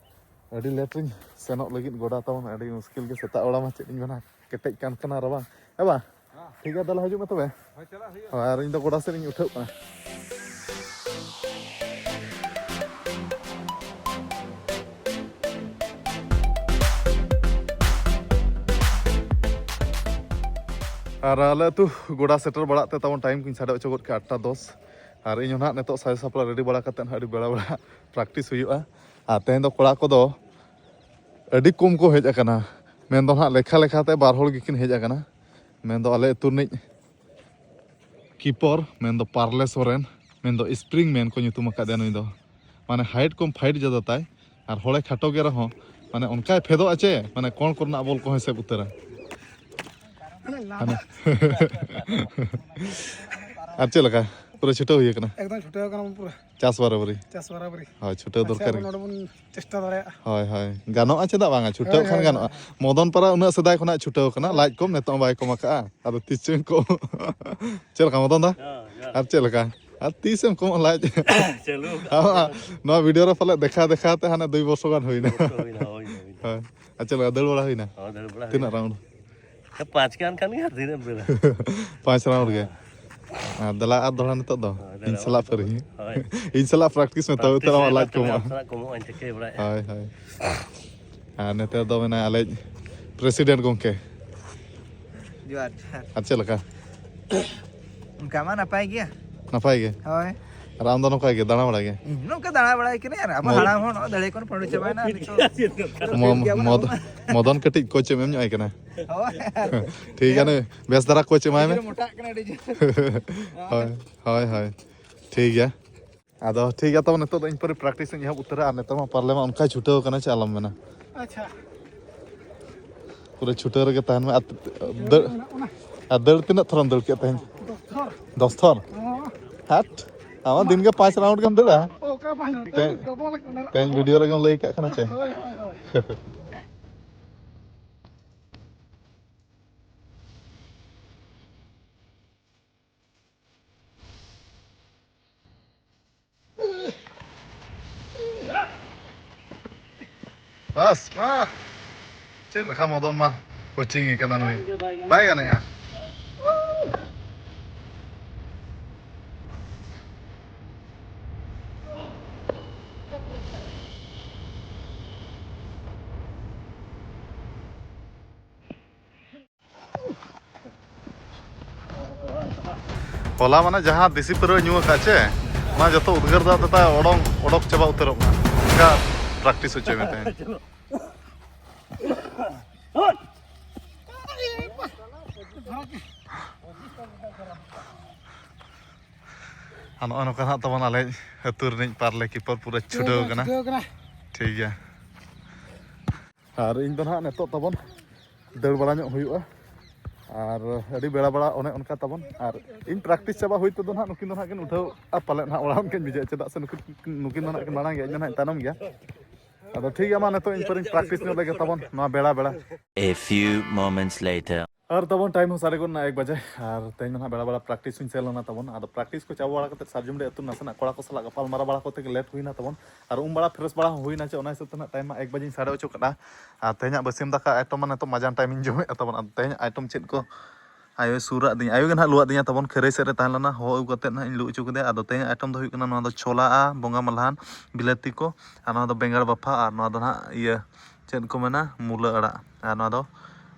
ᱟᱹᱰᱤ late ᱨᱤᱧ ᱥᱮᱱᱚᱜ ᱞᱟᱹᱜᱤᱫ ᱜᱚᱰᱟ ᱛᱟᱵᱚᱱ, ᱟᱹᱰᱤ ᱢᱩᱥᱠᱤᱞ ᱜᱮ ᱥᱮᱛᱟᱜ ᱵᱮᱲᱟ ᱢᱟ, ᱪᱮᱫ ᱤᱧ ᱢᱮᱱᱟ, ᱠᱮᱴᱮᱡ ᱠᱟᱱ ᱠᱟᱱᱟ ᱨᱟᱵᱟᱝ᱾ ᱦᱮᱸ ᱵᱟ? ᱦᱮᱸ᱾ ᱴᱷᱤᱠ ᱜᱮᱭᱟ, ᱛᱟᱦᱚᱞᱮ ᱦᱤᱡᱩᱜ ᱢᱮ ᱛᱚᱵᱮ᱾ ᱦᱳᱭ, ᱪᱟᱞᱟᱜ ᱦᱩᱭᱩᱜᱼᱟ᱾ ᱦᱳᱭ, ᱟᱨ ᱤᱧ ᱫᱚ ᱜᱚᱰᱟ ᱥᱮᱫ ᱤᱧ ᱩᱴᱷᱟᱹᱜ ᱠᱟᱱᱟ᱾ ᱟᱨ ᱟᱞᱮ ᱟᱹᱛᱩ ᱜᱚᱰᱟ ᱥᱮᱴᱮᱨ ᱵᱟᱲᱟᱜ ᱛᱮ ᱛᱟᱵᱚᱱ time ᱠᱚᱧ ᱥᱟᱰᱮ ᱦᱚᱪᱚ ᱜᱚᱫ ᱠᱮᱫᱟ, ᱟᱴᱴᱟ ᱫᱚᱥ᱾ ᱟᱨ ᱤᱧ ᱦᱚᱸ ᱱᱟᱦᱟᱜ ᱱᱤᱛᱚᱜ ᱥᱟᱡᱟᱣ ᱥᱟᱯᱲᱟᱣ ready ᱵᱟᱲᱟ ᱠᱟᱛᱮᱫ ᱱᱟᱦᱟᱜ ᱟᱹᱰᱤ ᱵᱮᱲᱟ ᱵᱮᱲᱟ practice ᱦᱩᱭᱩᱜᱼᱟ᱾ ᱟᱨ ᱛᱮᱦᱮᱧ ᱫᱚ ᱠᱚᱲᱟ ᱠᱚᱫᱚ ᱟᱹᱰᱤ ᱠᱚᱢ ᱠᱚ ᱦᱮᱡ ᱟᱠᱟᱱᱟ, ᱢᱮᱱᱫᱚ ᱱᱟᱦᱟᱜ ᱞᱮᱠᱷᱟ ᱞᱮᱠᱷᱟᱛᱮ ᱵᱟᱨ ᱦᱚᱲ ᱜᱮᱠᱤᱱ ᱦᱮᱡ ᱟᱠᱟᱱᱟ᱾ ᱢᱮᱱᱫᱚ ᱟᱞᱮ ᱟᱹᱛᱩ ᱨᱤᱱᱤᱡ keeper, ᱢᱮᱱᱫᱚ ᱯᱟᱨᱞᱮ ᱥᱚᱨᱮᱱ, ᱢᱮᱱᱫᱚ spring man ᱠᱚ ᱧᱩᱛᱩᱢ ᱟᱠᱟᱫᱮᱭᱟ ᱱᱩᱭ ᱫᱚ᱾ ᱢᱟᱱᱮ height ᱠᱚᱢ fight ᱡᱟᱫᱟ ᱛᱟᱭ, ᱟᱨ ᱦᱚᱲᱮ ᱠᱷᱟᱴᱚ ᱜᱮ ᱨᱮᱦᱚᱸ, ᱢᱟᱱᱮ ᱚᱱᱠᱟᱭ ᱯᱷᱮᱫᱚᱜᱼᱟ ᱪᱮ, ᱢᱟᱱᱮ ᱠᱚᱬ ᱠᱚᱨᱮᱱᱟᱜ ᱵᱚᱞ ᱠᱚᱦᱚᱸᱭ ᱥᱮᱵ ᱩᱛᱟᱹᱨᱟ᱾ ᱢᱟᱱᱮ ᱟᱨ ᱪᱮᱫ ᱞᱮᱠᱟ? ᱯᱩᱨᱟᱹ ᱪᱷᱩᱴᱟᱹᱣ ᱦᱩᱭ ᱟᱠᱟᱱᱟ? ᱮᱠᱫᱚᱢ ᱪᱷᱩᱴᱟᱹᱣ ᱠᱟᱱᱟ ᱵᱚᱱ ᱯᱩᱨᱟᱹ᱾ ᱪᱟᱥ ᱵᱟᱨᱟᱵᱟᱹᱨᱤ᱾ ᱪᱟᱥ ᱵᱟᱨᱟᱵᱟᱹᱨᱤ᱾ ᱦᱳᱭ, ᱪᱷᱩᱴᱟᱹᱣ ᱟᱪᱪᱷᱟ, ᱫᱚᱨᱠᱟᱨ ᱜᱮ᱾ ᱱᱚᱰᱮ ᱵᱚᱱ ᱪᱮᱥᱴᱟ ᱫᱟᱲᱮᱭᱟᱜᱼᱟ᱾ ᱦᱳᱭ, ᱦᱳᱭ, ᱜᱟᱱᱚᱜᱼᱟ, ᱪᱮᱫᱟᱜ ᱵᱟᱝᱟ? ᱪᱷᱩᱴᱟᱹᱣ ᱦᱳᱭ, ᱠᱷᱟᱱ ᱦᱳᱭ, ᱜᱟᱱᱚᱜᱼᱟ᱾ ᱦᱳᱭ᱾ ᱢᱚᱫᱚᱱ ᱯᱟᱨᱟ ᱩᱱᱟᱹᱜ ᱥᱮᱫᱟᱭ ᱠᱷᱚᱱᱟᱜ ᱪᱷᱩᱴᱟᱹᱣ ᱠᱟᱱᱟ, ᱞᱟᱡ ᱠᱚᱢ ᱱᱤᱛᱚᱜ ᱵᱟᱭ ᱠᱚᱢ ᱟᱠᱟᱜᱼᱟ᱾ ᱟᱫᱚ ᱛᱤᱥ ᱪᱚᱝ ᱠᱚ ᱪᱮᱫ ᱞᱮᱠᱟ ᱢᱚᱫᱚᱱ ᱫᱟ? ᱟᱨ ᱪᱮᱫ ᱞᱮᱠᱟ? ᱟᱨ ᱛᱤᱥ ᱮᱢ ᱠᱚᱢᱚᱜ ᱞᱟᱡ? ᱪᱟᱹᱞᱩ ᱟᱢᱟᱜ ᱱᱚᱣᱟ ᱵᱷᱤᱰᱤᱭᱳ ᱨᱮ ᱯᱟᱞᱮ ᱫᱮᱠᱷᱟ ᱫᱮᱠᱷᱟ ᱛᱮ ᱦᱟᱱᱮ ᱫᱩᱭ ᱵᱚᱨᱥᱚ ᱜᱟᱱ ᱦᱩᱭᱱᱟ᱾ ᱦᱩᱭᱱᱟ, ᱦᱩᱭᱱᱟ, ᱦᱩᱭᱱᱟ᱾ ᱦᱳᱭ᱾ ᱟᱨ ᱪᱮᱫ ᱞᱮᱠᱟ ᱫᱟᱹᱲ ᱵᱟᱲᱟ ᱦᱩᱭᱱᱟ? ᱦᱚᱸ, ᱫᱟᱹᱲ ᱵᱟᱲᱟ ᱛᱤᱱᱟᱹᱜ ᱦᱩᱭᱱᱟ᱾ ᱨᱟᱣᱩᱱᱰ? ᱯᱟᱸᱪ ᱜᱟᱱ ᱠᱷᱟᱱ ᱜᱮ ᱟᱨ ᱛᱤᱱᱟᱹᱜ ᱮᱢ ᱫᱟᱹᱲᱟ? ᱯᱟᱸᱪ ᱨᱟᱣᱩᱱᱰ ᱜᱮ᱾ ᱟᱨ ᱫᱮᱞᱟ ᱟᱨ ᱫᱚᱦᱲᱟ ᱱᱤᱛᱚᱜ ᱫᱚ᱾ ᱦᱳᱭ, ᱤᱧ ᱫᱮᱞᱟ ᱥᱟᱞᱟᱜ ᱟᱨ ᱯᱟᱹᱨᱤ᱾ ᱦᱳᱭ᱾ ᱤᱧ ᱥᱟᱞᱟᱜ ᱯᱨᱮᱠᱴᱤᱥ ᱢᱮ, ᱛᱚᱵᱮ ᱛᱚ ᱟᱢᱟᱜ ᱞᱟᱡ ᱠᱚᱢᱚᱜᱼᱟ᱾ ᱟᱢ ᱥᱟᱞᱟᱜ ᱠᱚᱢᱚᱜᱼᱟ, ᱤᱧ ᱴᱷᱤᱠᱟᱹᱭ ᱵᱟᱲᱟᱭᱮᱫᱼᱟ᱾ ᱦᱳᱭ, ᱦᱳᱭ᱾ ᱟᱨ ᱱᱚᱛᱮ ᱫᱚ ᱢᱮᱱᱟᱭᱟ ᱟᱞᱮᱭᱤᱡ ᱯᱨᱮᱥᱤᱰᱮᱱᱴ ᱜᱚᱢᱠᱮ᱾ ᱡᱚᱦᱟᱨ, ᱡᱚᱦᱟᱨ᱾ ᱟᱨ ᱪᱮᱫ ᱞᱮᱠᱟ? ᱚᱱᱠᱟ ᱢᱟ ᱱᱟᱯᱟᱭ ᱜᱮᱭᱟ᱾ ᱱᱟᱯᱟᱭ ᱜᱮ? ᱦᱳᱭ᱾ ᱟᱨ ᱟᱢ ᱫᱚ ᱱᱚᱝᱠᱟ ᱜᱮ ᱫᱟᱬᱟ ᱵᱟᱲᱟᱭ ᱜᱮ? ᱤᱧ ᱱᱚᱝᱠᱟ ᱫᱟᱬᱟ ᱵᱟᱲᱟᱭ ᱠᱟᱹᱱᱟᱹᱧ, ᱟᱨ ᱟᱵᱚ ᱢᱚ-, ᱦᱟᱲᱟᱢ ᱦᱚᱲ ᱱᱚᱜᱼᱚᱭ ᱫᱟᱲᱮ ᱠᱚ ᱯᱟᱹᱰᱩ ᱪᱟᱵᱟᱭᱮᱱᱟ, ᱱᱤᱛᱚᱜ ᱢᱚ-, ᱴᱷᱤᱠ ᱜᱮᱭᱟ ᱵᱚᱱ ᱢᱚᱫ-, ᱟᱵᱚ ᱢᱟ᱾ ᱢᱚᱫᱚᱱ ᱠᱟᱹᱴᱤᱡ ᱠᱳᱪ ᱮᱢ ᱧᱚᱜ ᱟᱭ ᱠᱟᱱᱟ᱾ ᱦᱳᱭ᱾ ᱴᱷᱤᱠ ᱜᱮᱭᱟ, ᱱᱩᱭ ᱵᱮᱥ ᱫᱷᱟᱨᱟ ᱠᱳᱪ ᱮᱢᱟᱭ ᱢᱮ᱾ ᱟᱹᱰᱤ ᱡᱳᱨᱮ ᱢᱚᱴᱟᱜ ᱠᱟᱱᱟ, ᱟᱹᱰᱤ ᱡᱳᱨ᱾ ᱦᱳᱭ, ᱦᱳᱭ, ᱦᱳᱭ᱾ ᱴᱷᱤᱠ ᱜᱮᱭᱟ᱾ ᱟᱫᱚ ᱴᱷᱤᱠ ᱜᱮᱭᱟ, ᱛᱚᱵᱮ ᱱᱤᱛᱚᱜ ᱫᱚ ᱤᱧ ᱯᱚᱨᱮ ᱯᱨᱮᱠᱴᱤᱥ ᱤᱧ ᱮᱦᱚᱵ ᱩᱛᱟᱹᱨᱟ, ᱟᱨ ᱱᱤᱛᱚᱜ ᱢᱟ ᱯᱟᱨᱞᱮ ᱢᱟ ᱚᱱᱠᱟᱭ ᱪᱷᱩᱴᱟᱹᱣ ᱠᱟᱱᱟ, ᱪᱮᱫ ᱟᱞᱚᱢ ᱢᱮᱱᱟ᱾ ᱟᱪᱪᱷᱟ᱾ ᱯᱩᱨᱟᱹ ᱪᱷᱩᱴᱟᱹᱣ ᱨᱮᱜᱮ ᱛᱟᱦᱮᱱ ᱢᱮ᱾ ᱟᱨ ᱫᱟᱹᱲ, ᱟᱨ ᱫᱟᱹᱲ ᱛᱤᱱᱟᱹᱜ ᱛᱷᱚᱨᱮᱢ ᱫᱟᱹᱲ ᱠᱮᱫ ᱛᱮᱦᱮᱧ? ᱫᱚᱥ ᱛᱷᱚᱨ᱾ ᱫᱚᱥ ᱛᱷᱚᱨ? ᱦᱚᱸ᱾ ᱦᱟᱴ, ᱟᱢ ᱫᱤᱱ ᱜᱮ ᱯᱟᱸᱪ ᱨᱟᱣᱩᱱᱰ ᱜᱮᱢ ᱫᱟᱹᱲᱟ᱾ ᱚᱠᱟ ᱯᱟᱸᱪ ᱨᱟᱣᱩᱱᱰ? ᱛᱮᱦᱮᱧ, ᱰᱚᱵᱚᱞ ᱠᱟᱱᱟ᱾ ᱛᱮᱦᱮᱧ ᱵᱷᱤᱰᱤᱭᱳ ᱨᱮᱜᱮᱢ ᱞᱟᱹᱭ ᱠᱟᱜ ᱠᱟᱱᱟ ᱪᱮ? ᱦᱳᱭ, ᱦᱳᱭ, ᱦᱳᱭ᱾ ᱵᱟᱥ, ᱢᱟ᱾ ᱪᱮᱫ ᱞᱮᱠᱟ ᱢᱚᱫᱚᱱ ᱢᱟ ᱠᱳᱪᱤᱝ ᱮ ᱠᱟᱱᱟ ᱱᱩᱭ᱾ ᱵᱟᱭ ᱜᱟᱱᱮᱜᱼᱟ᱾ ᱦᱚᱞᱟ ᱢᱟᱱᱮ ᱡᱟᱦᱟᱸ ᱫᱮᱥᱤ ᱯᱟᱹᱣᱨᱟᱹ ᱧᱩ ᱟᱠᱟᱫ ᱪᱮ, ᱚᱱᱟ ᱡᱚᱛᱚ ᱩᱫᱽᱜᱟᱹᱨ ᱫᱟᱜ ᱛᱮ ᱛᱟᱭ ᱚᱰᱚᱝ, ᱚᱰᱚᱠ ᱪᱟᱵᱟ ᱩᱛᱟᱹᱨᱚᱜ ᱠᱟᱱᱟ᱾ ᱚᱱᱠᱟ ᱯᱨᱮᱠᱴᱤᱥ ᱦᱚᱪᱚᱭ ᱢᱮ ᱛᱟᱦᱮᱸᱫ᱾ ᱟᱨ ᱱᱚᱜᱼᱚᱭ ᱱᱚᱝᱠᱟ ᱱᱟᱦᱟᱜ ᱛᱟᱵᱚᱱ ᱟᱞᱮ ᱟᱹᱛᱩ ᱨᱤᱱᱤᱡ ᱯᱟᱨᱞᱮ ᱠᱤᱯᱟᱨ ᱯᱩᱨᱟᱹ ᱪᱷᱩᱴᱟᱹᱣ ᱠᱟᱱᱟ᱾ ᱪᱷᱩᱴᱟᱹᱣ ᱠᱟᱱᱟ᱾ ᱴᱷᱤᱠ ᱜᱮᱭᱟ᱾ ᱟᱨ ᱤᱧ ᱫᱚ ᱱᱟᱦᱟᱜ ᱱᱤᱛᱚᱜ ᱛᱟᱵᱚᱱ ᱫᱟᱹᱲ ᱵᱟᱲᱟ ᱧᱚᱜ ᱦᱩᱭᱩᱜᱼᱟ᱾ ᱟᱨ ᱟᱹᱰᱤ ᱵᱮᱲᱟ ᱵᱮᱲᱟ ᱚᱱᱮ ᱚᱱᱠᱟ ᱛᱟᱵᱚᱱ᱾ ᱟᱨ ᱤᱧ ᱯᱨᱮᱠᱴᱤᱥ ᱪᱟᱵᱟ ᱦᱩᱭ ᱛᱮᱫᱚ ᱱᱟᱦᱟᱜ ᱱᱩᱠᱤᱱ ᱫᱚ ᱱᱟᱦᱟᱜ ᱠᱤᱱ ᱩᱴᱷᱟᱹᱣ ᱟᱨ ᱯᱟᱞᱮᱫ ᱱᱟᱦᱟᱜ ᱚᱲᱟᱜ ᱠᱤᱱ ᱵᱷᱮᱡᱟᱜᱼᱟ᱾ ᱪᱮᱫᱟᱜ ᱥᱮ ᱱᱩᱠᱤᱱ, ᱱᱩᱠᱤᱱ ᱫᱚ ᱱᱟᱦᱟᱜ ᱠᱤᱱ ᱢᱟᱲᱟᱝ ᱜᱮᱭᱟ, ᱤᱧ ᱫᱚ ᱱᱟᱦᱟᱜ ᱤᱧ ᱛᱟᱭᱱᱚᱢ ᱜᱮᱭᱟ᱾ ᱟᱫᱚ ᱴᱷᱤᱠ ᱜᱮᱭᱟ, ᱢᱟ ᱱᱤᱛᱚᱜ ᱤᱧ ᱯᱟᱹᱨᱤᱧ ᱯᱨᱮᱠᱴᱤᱥ ᱧᱚᱜ ᱞᱮᱜᱮ ᱛᱟᱵᱚᱱ ᱱᱚᱣᱟ ᱵᱮᱲᱟ ᱵᱮᱲᱟ᱾ A few moments later. ᱟᱨ ᱛᱟᱵᱚᱱ time ᱦᱚᱸ ᱥᱟᱰᱮ ᱜᱚᱫ ᱮᱱᱟ ᱮᱠ ᱵᱟᱡᱮ᱾ ᱟᱨ ᱛᱮᱦᱮᱧ ᱫᱚ ᱱᱟᱦᱟᱜ ᱵᱮᱲᱟ ᱵᱮᱲᱟ practice ᱦᱚᱸᱧ ᱥᱮᱱ ᱞᱮᱱᱟ ᱛᱟᱵᱚᱱ᱾ ᱟᱫᱚ practice ᱠᱚ ᱪᱟᱵᱟ ᱵᱟᱲᱟ ᱠᱟᱛᱮ ᱥᱟᱨᱡᱚᱢ ᱰᱟᱹᱦᱤ ᱟᱹᱛᱩ ᱱᱟᱥᱮᱱᱟᱜ ᱠᱚᱲᱟ ᱠᱚ ᱥᱟᱞᱟᱜ ᱜᱟᱯᱟᱞ ᱢᱟᱨᱟᱣ ᱵᱟᱲᱟ ᱠᱚᱛᱮ ᱜᱮ late ᱦᱩᱭᱱᱟ ᱛᱟᱵᱚᱱ᱾ ᱟᱨ ᱩᱢ ᱵᱟᱲᱟ fresh ᱵᱟᱲᱟ ᱦᱚᱸ ᱦᱩᱭᱱᱟ, ᱪᱮ ᱚᱱᱟ ᱦᱤᱥᱟᱹᱵ ᱛᱮ ᱱᱟᱦᱟᱜ time ᱢᱟ ᱮᱠ ᱵᱟᱡᱮᱧ ᱥᱟᱰᱮ ᱦᱚᱪᱚ ᱠᱟᱫᱟ᱾ ᱟᱨ ᱛᱮᱦᱮᱧᱟᱜ ᱵᱟᱹᱥᱭᱟᱹᱢ ᱫᱟᱠᱟ item ᱢᱟ ᱱᱤᱛᱚᱜ ᱢᱟᱡᱟᱱ time ᱤᱧ ᱡᱚᱢᱮᱫᱼᱟ ᱛᱟᱵᱚᱱ᱾ ᱟᱫᱚ ᱛᱮᱦᱮᱧᱟᱜ item ᱪᱮᱫ ᱠᱚ ᱟᱭᱳᱭ ᱥᱩᱨᱟᱜ ᱫᱤᱧ, ᱟᱭᱳ ᱜᱮ ᱱᱟᱦᱟᱜ ᱞᱩᱣᱟᱜ ᱫᱤᱧᱟ ᱛᱟᱵᱚᱱ᱾ ᱠᱷᱟᱹᱨᱟᱹᱭ ᱥᱮᱫ ᱨᱮ ᱛᱟᱦᱮᱸ ᱞᱮᱱᱟ, ᱦᱚᱦᱚ ᱟᱹᱜᱩ ᱠᱟᱛᱮ ᱱᱟᱦᱟᱜ ᱤᱧ ᱞᱩ ᱦᱚᱪᱚ ᱠᱮᱫᱮᱭᱟ᱾ ᱟᱫᱚ ᱛᱮᱦᱮᱧᱟᱜ item ᱫᱚ ᱦᱩᱭᱩᱜ ᱠᱟᱱᱟ ᱱᱚᱣᱟ ᱫᱚ ᱪᱷᱳᱞᱟ ᱟᱨ ᱵᱚᱸᱜᱟ ᱢᱟᱞᱦᱟᱱ, ᱵᱤᱞᱟᱹᱛᱤ ᱠᱚ, ᱟᱨ ᱱᱚᱣᱟ ᱫᱚ ᱵᱮᱸᱜᱟᱲ ᱵᱟᱯᱷᱟ, ᱟᱨ ᱱᱚᱣᱟ ᱫᱚ ᱱᱟᱦᱟᱜ ᱤᱭᱟᱹ ᱪᱮᱫ ᱠᱚ ᱢᱮᱱᱟ, ᱢᱩᱞᱟᱹ ᱟᱲᱟᱜ᱾ ᱟᱨ ᱱᱚᱣᱟ ᱫᱚ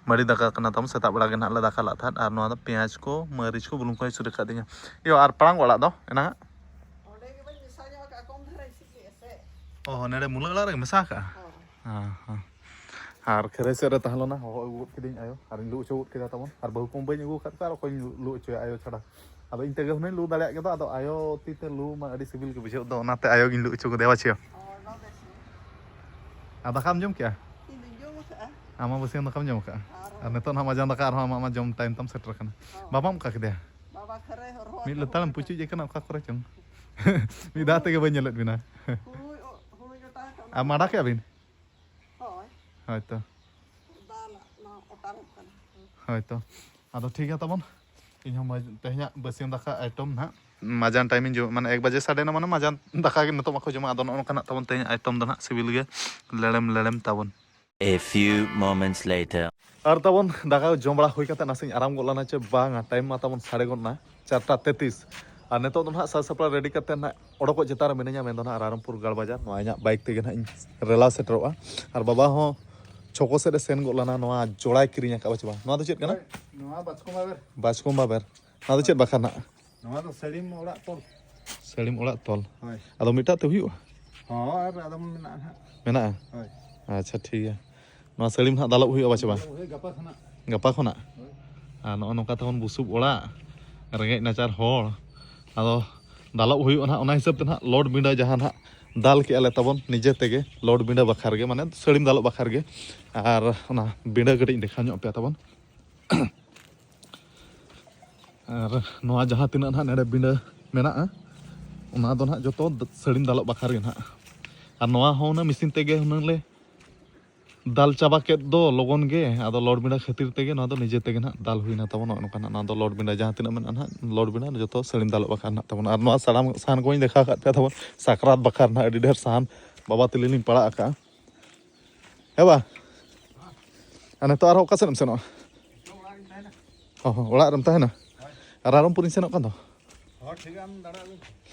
ᱢᱟᱹᱰᱤ ᱫᱟᱠᱟ ᱠᱟᱱᱟ ᱛᱟᱵᱚᱱ, ᱥᱮᱛᱟᱜ ᱵᱮᱲᱟ ᱜᱮ ᱱᱟᱦᱟᱜ ᱞᱮ ᱫᱟᱠᱟ ᱞᱟᱜ ᱛᱟᱦᱮᱸᱫ᱾ ᱟᱨ ᱱᱚᱣᱟ ᱫᱚ ᱯᱮᱸᱭᱟᱡᱽ ᱠᱚ, ᱢᱟᱹᱨᱤᱪ ᱠᱚ, ᱵᱩᱞᱩᱝ ᱠᱚ ᱥᱩᱨ ᱟᱠᱟᱫ ᱫᱤᱧᱟ᱾ ᱤᱭᱟᱹ, ᱟᱨ ᱯᱟᱲᱟᱝ ᱟᱲᱟᱜ ᱫᱚ ᱮᱱᱟᱝ? ᱚᱸᱰᱮ ᱜᱮ ᱵᱟᱹᱧ ᱢᱮᱥᱟ ᱧᱚᱜ ᱟᱠᱟᱫᱼᱟ, ᱠᱚᱢ ᱫᱷᱟᱨᱟ ᱤᱥᱤᱱ ᱜᱮ ᱥᱮ᱾ ᱚ, ᱱᱚᱰᱮ ᱢᱩᱞᱟᱹ ᱟᱲᱟᱜ ᱨᱮᱜᱮ ᱢᱮᱥᱟ ᱟᱠᱟᱜᱼᱟ? ᱦᱳᱭ᱾ ᱦᱮᱸ, ᱦᱮᱸ᱾ ᱟᱨ ᱠᱷᱟᱹᱨᱟᱹᱭ ᱥᱮᱫ ᱨᱮ ᱛᱟᱦᱮᱸ ᱞᱮᱱᱟ, ᱦᱚᱦᱚ ᱟᱹᱜᱩ ᱜᱚᱫ ᱠᱤᱫᱤᱧ ᱟᱭᱳ, ᱟᱨᱤᱧ ᱞᱩ ᱦᱚᱪᱚ ᱜᱚᱫ ᱠᱮᱫᱟ ᱛᱟᱵᱚᱱ᱾ ᱟᱨ ᱵᱟᱹᱦᱩ ᱠᱚ ᱵᱟᱹᱧ ᱟᱹᱜᱩ ᱟᱠᱟᱫ ᱠᱚᱣᱟ, ᱟᱨ ᱚᱠᱚᱭᱤᱧ ᱞᱩ ᱦᱚᱪᱚᱭᱟ ᱟᱭᱳ ᱪᱷᱟᱰᱟ᱾ ᱟᱫᱚ ᱤᱧ ᱛᱮᱜᱮ ᱦᱩᱱᱟᱹᱧ ᱞᱩ ᱫᱟᱲᱮᱭᱟᱜ ᱜᱮᱫᱚ, ᱟᱫᱚ ᱟᱭᱳ ᱛᱤ ᱛᱮ ᱞᱩ ᱢᱟ ᱟᱹᱰᱤ ᱥᱤᱵᱤᱞ ᱜᱮ ᱵᱩᱡᱷᱟᱹᱜ ᱫᱚ, ᱚᱱᱟᱛᱮ ᱟᱭᱳ ᱜᱤᱧ ᱞᱩ ᱦᱚᱪᱚ ᱠᱮᱫᱮᱭᱟ, ᱵᱟᱪᱷᱤᱭᱟᱹ᱾ ᱦᱳᱭ, ᱚᱱᱟ ᱵᱮᱥ ᱜᱮ᱾ ᱟᱨ ᱫᱟᱠᱟᱢ ᱡᱚᱢ ᱠᱮᱜᱼᱟ? ᱤᱧ ᱫᱩᱧ ᱡᱚᱢ ᱟᱠᱟᱫᱼᱟ᱾ ᱟᱢ ᱢᱟ ᱵᱟᱹᱥᱭᱟᱹᱢ ᱫᱟᱠᱟᱢ ᱡᱚᱢ ᱟᱠᱟᱫᱼᱟ᱾ ᱟᱨ ᱟᱨ ᱱᱤᱛᱚᱜ ᱱᱟᱦᱟᱜ ᱢᱟᱡᱟᱱ ᱫᱟᱠᱟ ᱟᱨᱦᱚᱸ ᱟᱢᱟᱜ ᱢᱟ ᱡᱚᱢ time ᱛᱟᱢ ᱥᱮᱴᱮᱨ ᱟᱠᱟᱱᱟ᱾ ᱦᱳᱭ᱾ ᱵᱟᱵᱟᱢ ᱚᱠᱟ ᱠᱮᱫᱮᱭᱟ? ᱵᱟᱵᱟ ᱠᱷᱟᱹᱨᱟᱹᱭ ᱦᱚᱨᱦᱚ ᱢᱤᱫ ᱟᱠᱟᱫ ᱞᱮᱛᱟᱲᱮᱢ ᱦᱩᱭ ᱯᱩᱪᱩᱡ ᱟᱠᱟᱱᱟ ᱚᱠᱟ ᱠᱚᱨᱮ ᱪᱚᱝ᱾ ᱢᱤᱫ ᱫᱷᱟᱣ ᱛᱮᱜᱮ ᱵᱟᱹᱧ ᱧᱮᱞᱮᱫ ᱵᱤᱱᱟ᱾ ᱦᱩᱲᱩ, ᱦᱩᱲᱩ ᱡᱚᱴᱟᱣ ᱟᱠᱟᱫ ᱟᱨ ᱢᱟᱰᱟ ᱠᱮᱜᱼᱟ ᱵᱤᱱ? ᱦᱳᱭ᱾ ᱦᱳᱭ ᱛᱚ᱾ ᱫᱟᱞ ᱱᱚᱣᱟ ᱚᱴᱟᱝᱚᱜ ᱠᱟᱱᱟ᱾ ᱦᱳᱭ ᱛᱚ᱾ ᱟᱫᱚ ᱴᱷᱤᱠ ᱜᱮᱭᱟ ᱛᱟᱵᱚᱱ᱾ ᱤᱧ ᱦᱚᱸ ᱢᱟᱡ-, ᱛᱮᱦᱮᱧᱟᱜ ᱵᱟᱹᱥᱭᱟᱹᱢ ᱫᱟᱠᱟ item ᱱᱟᱦᱟᱜ ᱢᱟᱡᱟᱱ time ᱤᱧ ᱡᱚᱢ, ᱢᱟᱱᱮ ᱮᱠ ᱵᱟᱡᱮ ᱥᱟᱰᱮ ᱮᱱᱟ, ᱢᱟᱱᱮ ᱢᱟᱡᱟᱱ ᱫᱟᱠᱟ ᱜᱮ ᱱᱤᱛᱚᱜ ᱢᱟᱠᱚ ᱡᱚᱢᱟ᱾ ᱟᱫᱚ ᱱᱚᱜᱼᱚ ᱱᱚᱝᱠᱟᱱᱟᱜ ᱛᱟᱵᱚᱱ ᱛᱮᱦᱮᱧᱟᱜ item ᱫᱚ ᱱᱟᱦᱟᱜ ᱥᱤᱵᱤᱞ ᱜᱮ ᱞᱮᱲᱮᱢ ᱞᱮᱲᱮᱢ ᱛᱟᱵᱚᱱ᱾ A few moments later. ᱟᱨ ᱛᱟᱵᱚᱱ ᱫᱟᱠᱟ ᱡᱚᱢ ᱵᱟᱲᱟ ᱦᱩᱭ ᱠᱟᱛᱮ ᱱᱟᱥᱮᱧ ᱟᱨᱟᱢ ᱜᱚᱫ ᱞᱮᱱᱟ ᱪᱮ ᱵᱟᱝᱟ, time ᱢᱟ ᱛᱟᱵᱚᱱ ᱥᱟᱰᱮ ᱜᱚᱫ ᱱᱟ ᱪᱟᱨᱴᱟ ᱛᱮᱛᱨᱤᱥ᱾ ᱟᱨ ᱱᱤᱛᱚᱜ ᱫᱚ ᱱᱟᱦᱟᱜ ᱥᱟᱡᱽ ᱥᱟᱯᱲᱟᱣ ready ᱠᱟᱛᱮ ᱱᱟᱦᱟᱜ ᱚᱰᱚᱠᱚᱜ ᱪᱮᱛᱟᱱ ᱨᱮ ᱢᱤᱱᱟᱹᱧᱟ, ᱢᱮᱱᱫᱚ ᱱᱟᱦᱟᱜ ᱨᱟᱭᱨᱚᱝᱯᱩᱨ ᱜᱟᱲ ᱵᱟᱡᱟᱨ᱾ ᱱᱚᱣᱟ ᱤᱧᱟᱹᱜ bike ᱛᱮᱜᱮ ᱱᱟᱦᱟᱜ ᱤᱧ ᱨᱮᱞᱟ ᱥᱮᱴᱮᱨᱚᱜᱼᱟ᱾ ᱟᱨ ᱵᱟᱵᱟ ᱦᱚᱸ ᱪᱷᱚᱠᱚ ᱥᱮᱫ ᱮ ᱥᱮᱱ ᱜᱚᱫ ᱞᱮᱱᱟ, ᱱᱚᱣᱟ ᱡᱚᱲᱟᱭ ᱠᱤᱨᱤᱧ ᱟᱠᱟᱫ ᱵᱟ ᱪᱮ ᱵᱟᱝ? ᱱᱚᱣᱟ ᱫᱚ ᱪᱮᱫ ᱠᱟᱱᱟ? ᱦᱳᱭ, ᱱᱚᱣᱟ ᱵᱟᱪᱠᱚᱢ ᱵᱟᱵᱮᱨ᱾ ᱵᱟᱪᱠᱚᱢ ᱵᱟᱵᱮᱨ᱾ ᱱᱚᱣᱟ ᱫᱚ ᱪᱮᱫ ᱵᱟᱠᱷᱨᱟ ᱱᱟᱦᱟᱜ? ᱱᱚᱣᱟ ᱫᱚ ᱥᱟᱹᱲᱤᱢ ᱚᱲᱟᱜ ᱛᱚᱞ᱾ ᱥᱟᱹᱲᱤᱢ ᱚᱲᱟᱜ ᱛᱚᱞ᱾ ᱦᱳᱭ᱾ ᱟᱫᱚ ᱢᱤᱫᱴᱟᱜ ᱛᱮ ᱦᱩᱭᱩᱜᱼᱟ? ᱦᱚᱸ, ᱟᱨ ᱟᱫᱚᱢ ᱢᱮᱱᱟᱜᱼᱟ ᱱᱟᱦᱟᱜ᱾ ᱢᱮᱱᱟᱜᱼᱟ? ᱦᱳᱭ᱾ ᱟᱪᱪᱷᱟ, ᱴᱷᱤᱠ ᱜᱮᱭᱟ᱾ ᱱᱚᱣᱟ ᱥᱟᱹᱲᱤᱢ ᱱᱟᱦᱟᱜ ᱫᱟᱞᱚᱵ ᱦᱩᱭᱩᱜᱼᱟ ᱵᱟ ᱪᱮ ᱵᱟᱝ? ᱦᱳᱭ, ᱜᱟᱯᱟ ᱠᱷᱚᱱᱟᱜ᱾ ᱜᱟᱯᱟ ᱠᱷᱚᱱᱟᱜ? ᱦᱳᱭ᱾ ᱟᱨ ᱱᱚᱜᱼᱚ ᱱᱚᱝᱠᱟ ᱛᱟᱵᱚᱱ ᱵᱩᱥᱩᱵ ᱚᱲᱟᱜ, ᱨᱮᱸᱜᱮᱡ ᱱᱟᱪᱟᱨ ᱦᱚᱲ᱾ ᱟᱫᱚ ᱫᱟᱞᱚᱵ ᱦᱩᱭᱩᱜᱼᱟ ᱱᱟᱦᱟᱜ, ᱚᱱᱟ ᱦᱤᱥᱟᱹᱵ ᱛᱮ ᱱᱟᱦᱟᱜ ᱞᱚᱰ ᱵᱤᱸᱰᱟᱹ ᱡᱟᱦᱟᱸ ᱱᱟᱦᱟᱜ ᱫᱟᱞ ᱠᱮᱜᱼᱟ ᱞᱮ ᱛᱟᱵᱚᱱ ᱱᱤᱡᱮ ᱛᱮᱜᱮ, ᱞᱚᱰ ᱵᱤᱸᱰᱟᱹ ᱵᱟᱠᱷᱨᱟ ᱜᱮ, ᱢᱟᱱᱮ ᱥᱟᱹᱲᱤᱢ ᱫᱟᱞᱚᱵ ᱵᱟᱠᱷᱨᱟ ᱜᱮ᱾ ᱟᱨ ᱚᱱᱟ ᱵᱤᱸᱰᱟᱹ ᱠᱟᱹᱴᱤᱡ ᱤᱧ ᱫᱮᱠᱷᱟᱣ ᱧᱚᱜ ᱟᱯᱮᱭᱟ ᱛᱟᱵᱚᱱ᱾ ᱟᱨ ᱱᱚᱣᱟ ᱡᱟᱦᱟᱸ ᱛᱤᱱᱟᱹᱜ ᱱᱟᱦᱟᱜ ᱱᱚᱰᱮ ᱵᱤᱸᱰᱟᱹ ᱢᱮᱱᱟᱜᱼᱟ, ᱚᱱᱟ ᱫᱚ ᱱᱟᱦᱟᱜ ᱡᱚᱛᱚ ᱥᱟᱹᱲᱤᱢ ᱫᱟᱞᱚᱵ ᱵᱟᱠᱷᱨᱟ ᱜᱮ ᱱᱟᱦᱟᱜ᱾ ᱟᱨ ᱱᱚᱣᱟ ᱦᱚᱸ ᱦᱩᱱᱟᱹᱝ ᱢᱮᱥᱤᱱ ᱛᱮᱜᱮ ᱦᱩᱱᱟᱹᱝ ᱞᱮ ᱫᱟᱞ ᱪᱟᱵᱟ ᱠᱮᱫ ᱫᱚ ᱞᱚᱜᱚᱱ ᱜᱮ᱾ ᱟᱫᱚ ᱞᱚᱰ ᱵᱮᱸᱰᱟ ᱠᱷᱟᱹᱛᱤᱨ ᱛᱮᱜᱮ ᱱᱚᱣᱟ ᱫᱚ ᱱᱤᱡᱮ ᱛᱮᱜᱮ ᱱᱟᱦᱟᱜ ᱫᱟᱞ ᱦᱩᱭᱱᱟ ᱛᱟᱵᱚᱱ᱾ ᱱᱚᱜᱼᱚ ᱱᱚᱝᱠᱟ ᱱᱟᱦᱟᱜ ᱱᱚᱣᱟ ᱫᱚ ᱞᱚᱰ ᱵᱮᱸᱰᱟ ᱡᱟᱦᱟᱸ ᱛᱤᱱᱟᱹᱜ ᱢᱮᱱᱟᱜᱼᱟ ᱱᱟᱦᱟᱜ, ᱞᱚᱰ ᱵᱮᱸᱰᱟ ᱡᱚᱛᱚ ᱥᱟᱹᱲᱤᱢ ᱫᱟᱞᱚᱜ ᱵᱟᱠᱷᱨᱟ ᱱᱟᱦᱟᱜ ᱛᱟᱵᱚᱱ᱾ ᱟᱨ ᱱᱚᱣᱟ ᱥᱟᱲᱟᱢ ᱥᱟᱦᱟᱱ ᱠᱚᱧ ᱫᱮᱠᱷᱟᱣ ᱟᱠᱟᱫ ᱯᱮᱭᱟ ᱛᱟᱵᱚᱱ, ᱥᱟᱠᱨᱟᱛ ᱵᱟᱠᱷᱨᱟ ᱱᱟᱦᱟᱜ ᱟᱹᱰᱤ ᱰᱷᱮᱨ ᱥᱟᱦᱟᱱ ᱵᱟᱵᱟ ᱛᱤᱞᱤ ᱞᱤᱧ ᱯᱟᱲᱟᱜ ᱟᱠᱟᱫᱼᱟ᱾ ᱦᱮᱸ ᱵᱟ? ᱟᱨ ᱱᱤᱛᱚᱜ ᱟᱨᱦᱚᱸ ᱚᱠᱟ ᱥᱮᱫ ᱮᱢ ᱥᱮᱱᱚᱜᱼᱟ? ᱦᱚᱸ, ᱦᱚᱸ, ᱚᱲᱟᱜ ᱨᱮᱢ ᱛᱟᱦᱮᱱᱟ? ᱟᱨ ᱨᱟᱭᱨᱚᱝᱯᱩᱨᱤᱧ ᱥᱮᱱᱚᱜ ᱠᱟᱱ ᱫᱚ᱾ ᱦᱚᱸ, ᱴᱷᱤᱠ ᱜᱮᱭᱟ, ᱟᱢ ᱫᱟᱲᱮᱭᱟᱜ ᱜᱮ᱾